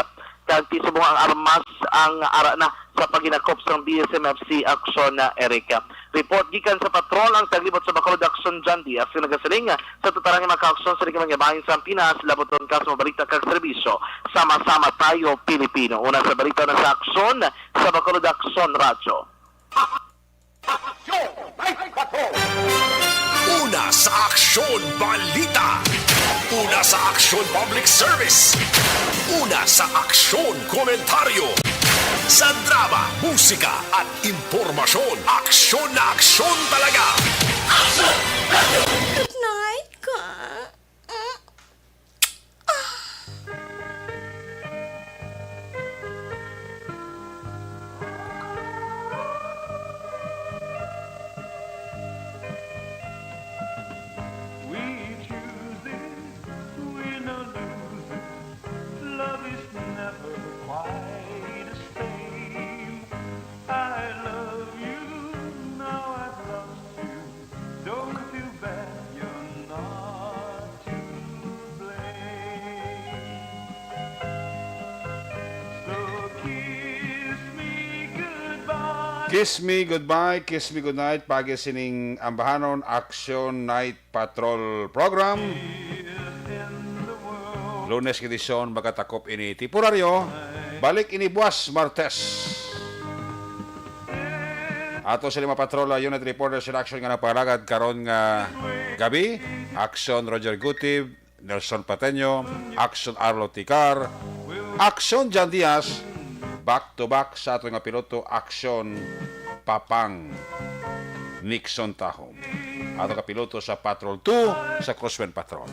kag ti subong ang armas ang ara na sa paghinakop sang D S M F C Aksyon Eric. Report gikan sa patrol ang taglibot sa Bacolod Aksyon, John Diaz, nga nagasiling sa total nga mga kaaksyon sa mga bahin sa Pinas, labuton ka sa mga balita kag serbisyo. Sama-sama tayo, Pilipino. Una sa balita, una sa aksyon, sa Bacolod Aksyon Radyo. Una sa aksyon balita. Una sa aksyon public service. Una sa aksyon komentaryo. Sa drama, musika at impormasyon, aksyon na aksyon talaga. Good night, ka. We choose this, we no lose it. Love is never quite the same. I love you, now I've lost you. Don't feel bad, you're not to blame. So kiss me goodbye. Kiss me goodbye, kiss me goodnight. Pagi sining ambahanon, Action Night Patrol Program. Lunes edisyon, makatakop ini temporaryo. Balik ini buwas, Martes. Ato sila mga patrol, unit reporters in action nga nagpalagad karon nga gabi. Action Roger Gutib, Nelson Pateño, Action Arlo Ticar, Action John Diaz, back to back sa ato nga piloto, Action Papang Nixon Tajo. Ato ka piloto sa Patrol two sa Crosswind Patrol.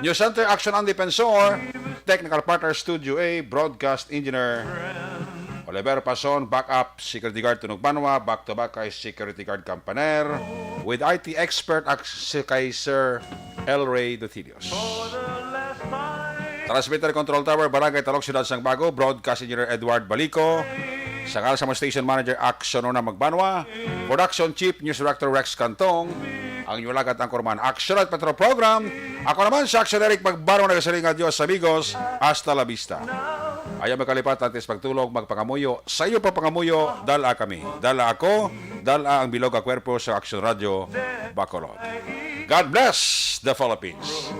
News Center, Action Andy Pensor, Technical Partner Studio A, Broadcast Engineer Oliver Pason, backup Security Guard Tunog Banwa, back to back kay Security Guard Campaner, with I T expert ak-, si kay Sir El Rey Dutilio. Transmitter Control Tower, Barangay Talok, Siyudad sang Bago, Broadcast Engineer Edward Balico, sa ngalan sa mga Station Manager, Action Una Magbanwa, Production Chief, News Director Rex Cantong, ang inyong alagad, Anchorman, Action at Patrol Program. Ako naman si Action Eric Magbanwa, nagasiling nga, "Adios, amigos, hasta la vista." Ayaw magkalipat, antes pagtulog, magpangamuyo. Sa iyo pa pangamuyo, dala kami, dala ako, dala ang bilog nga kwerpo sa Action Radio Bacolod. God bless the Philippines.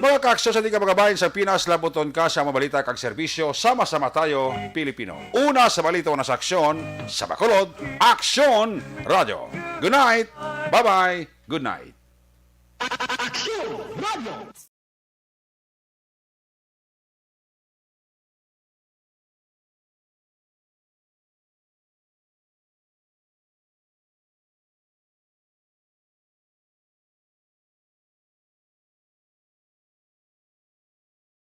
Mga kaaksyon sa di ka magabahin sa Pinas, labuton ka sa mga balita kag serbisyo. Sama-sama tayo, Pilipino. Una sa balita, una sa aksyon, sa Bacolod, Aksyon Radyo. Good night. Bye-bye. Good night. Aksyon Radyo.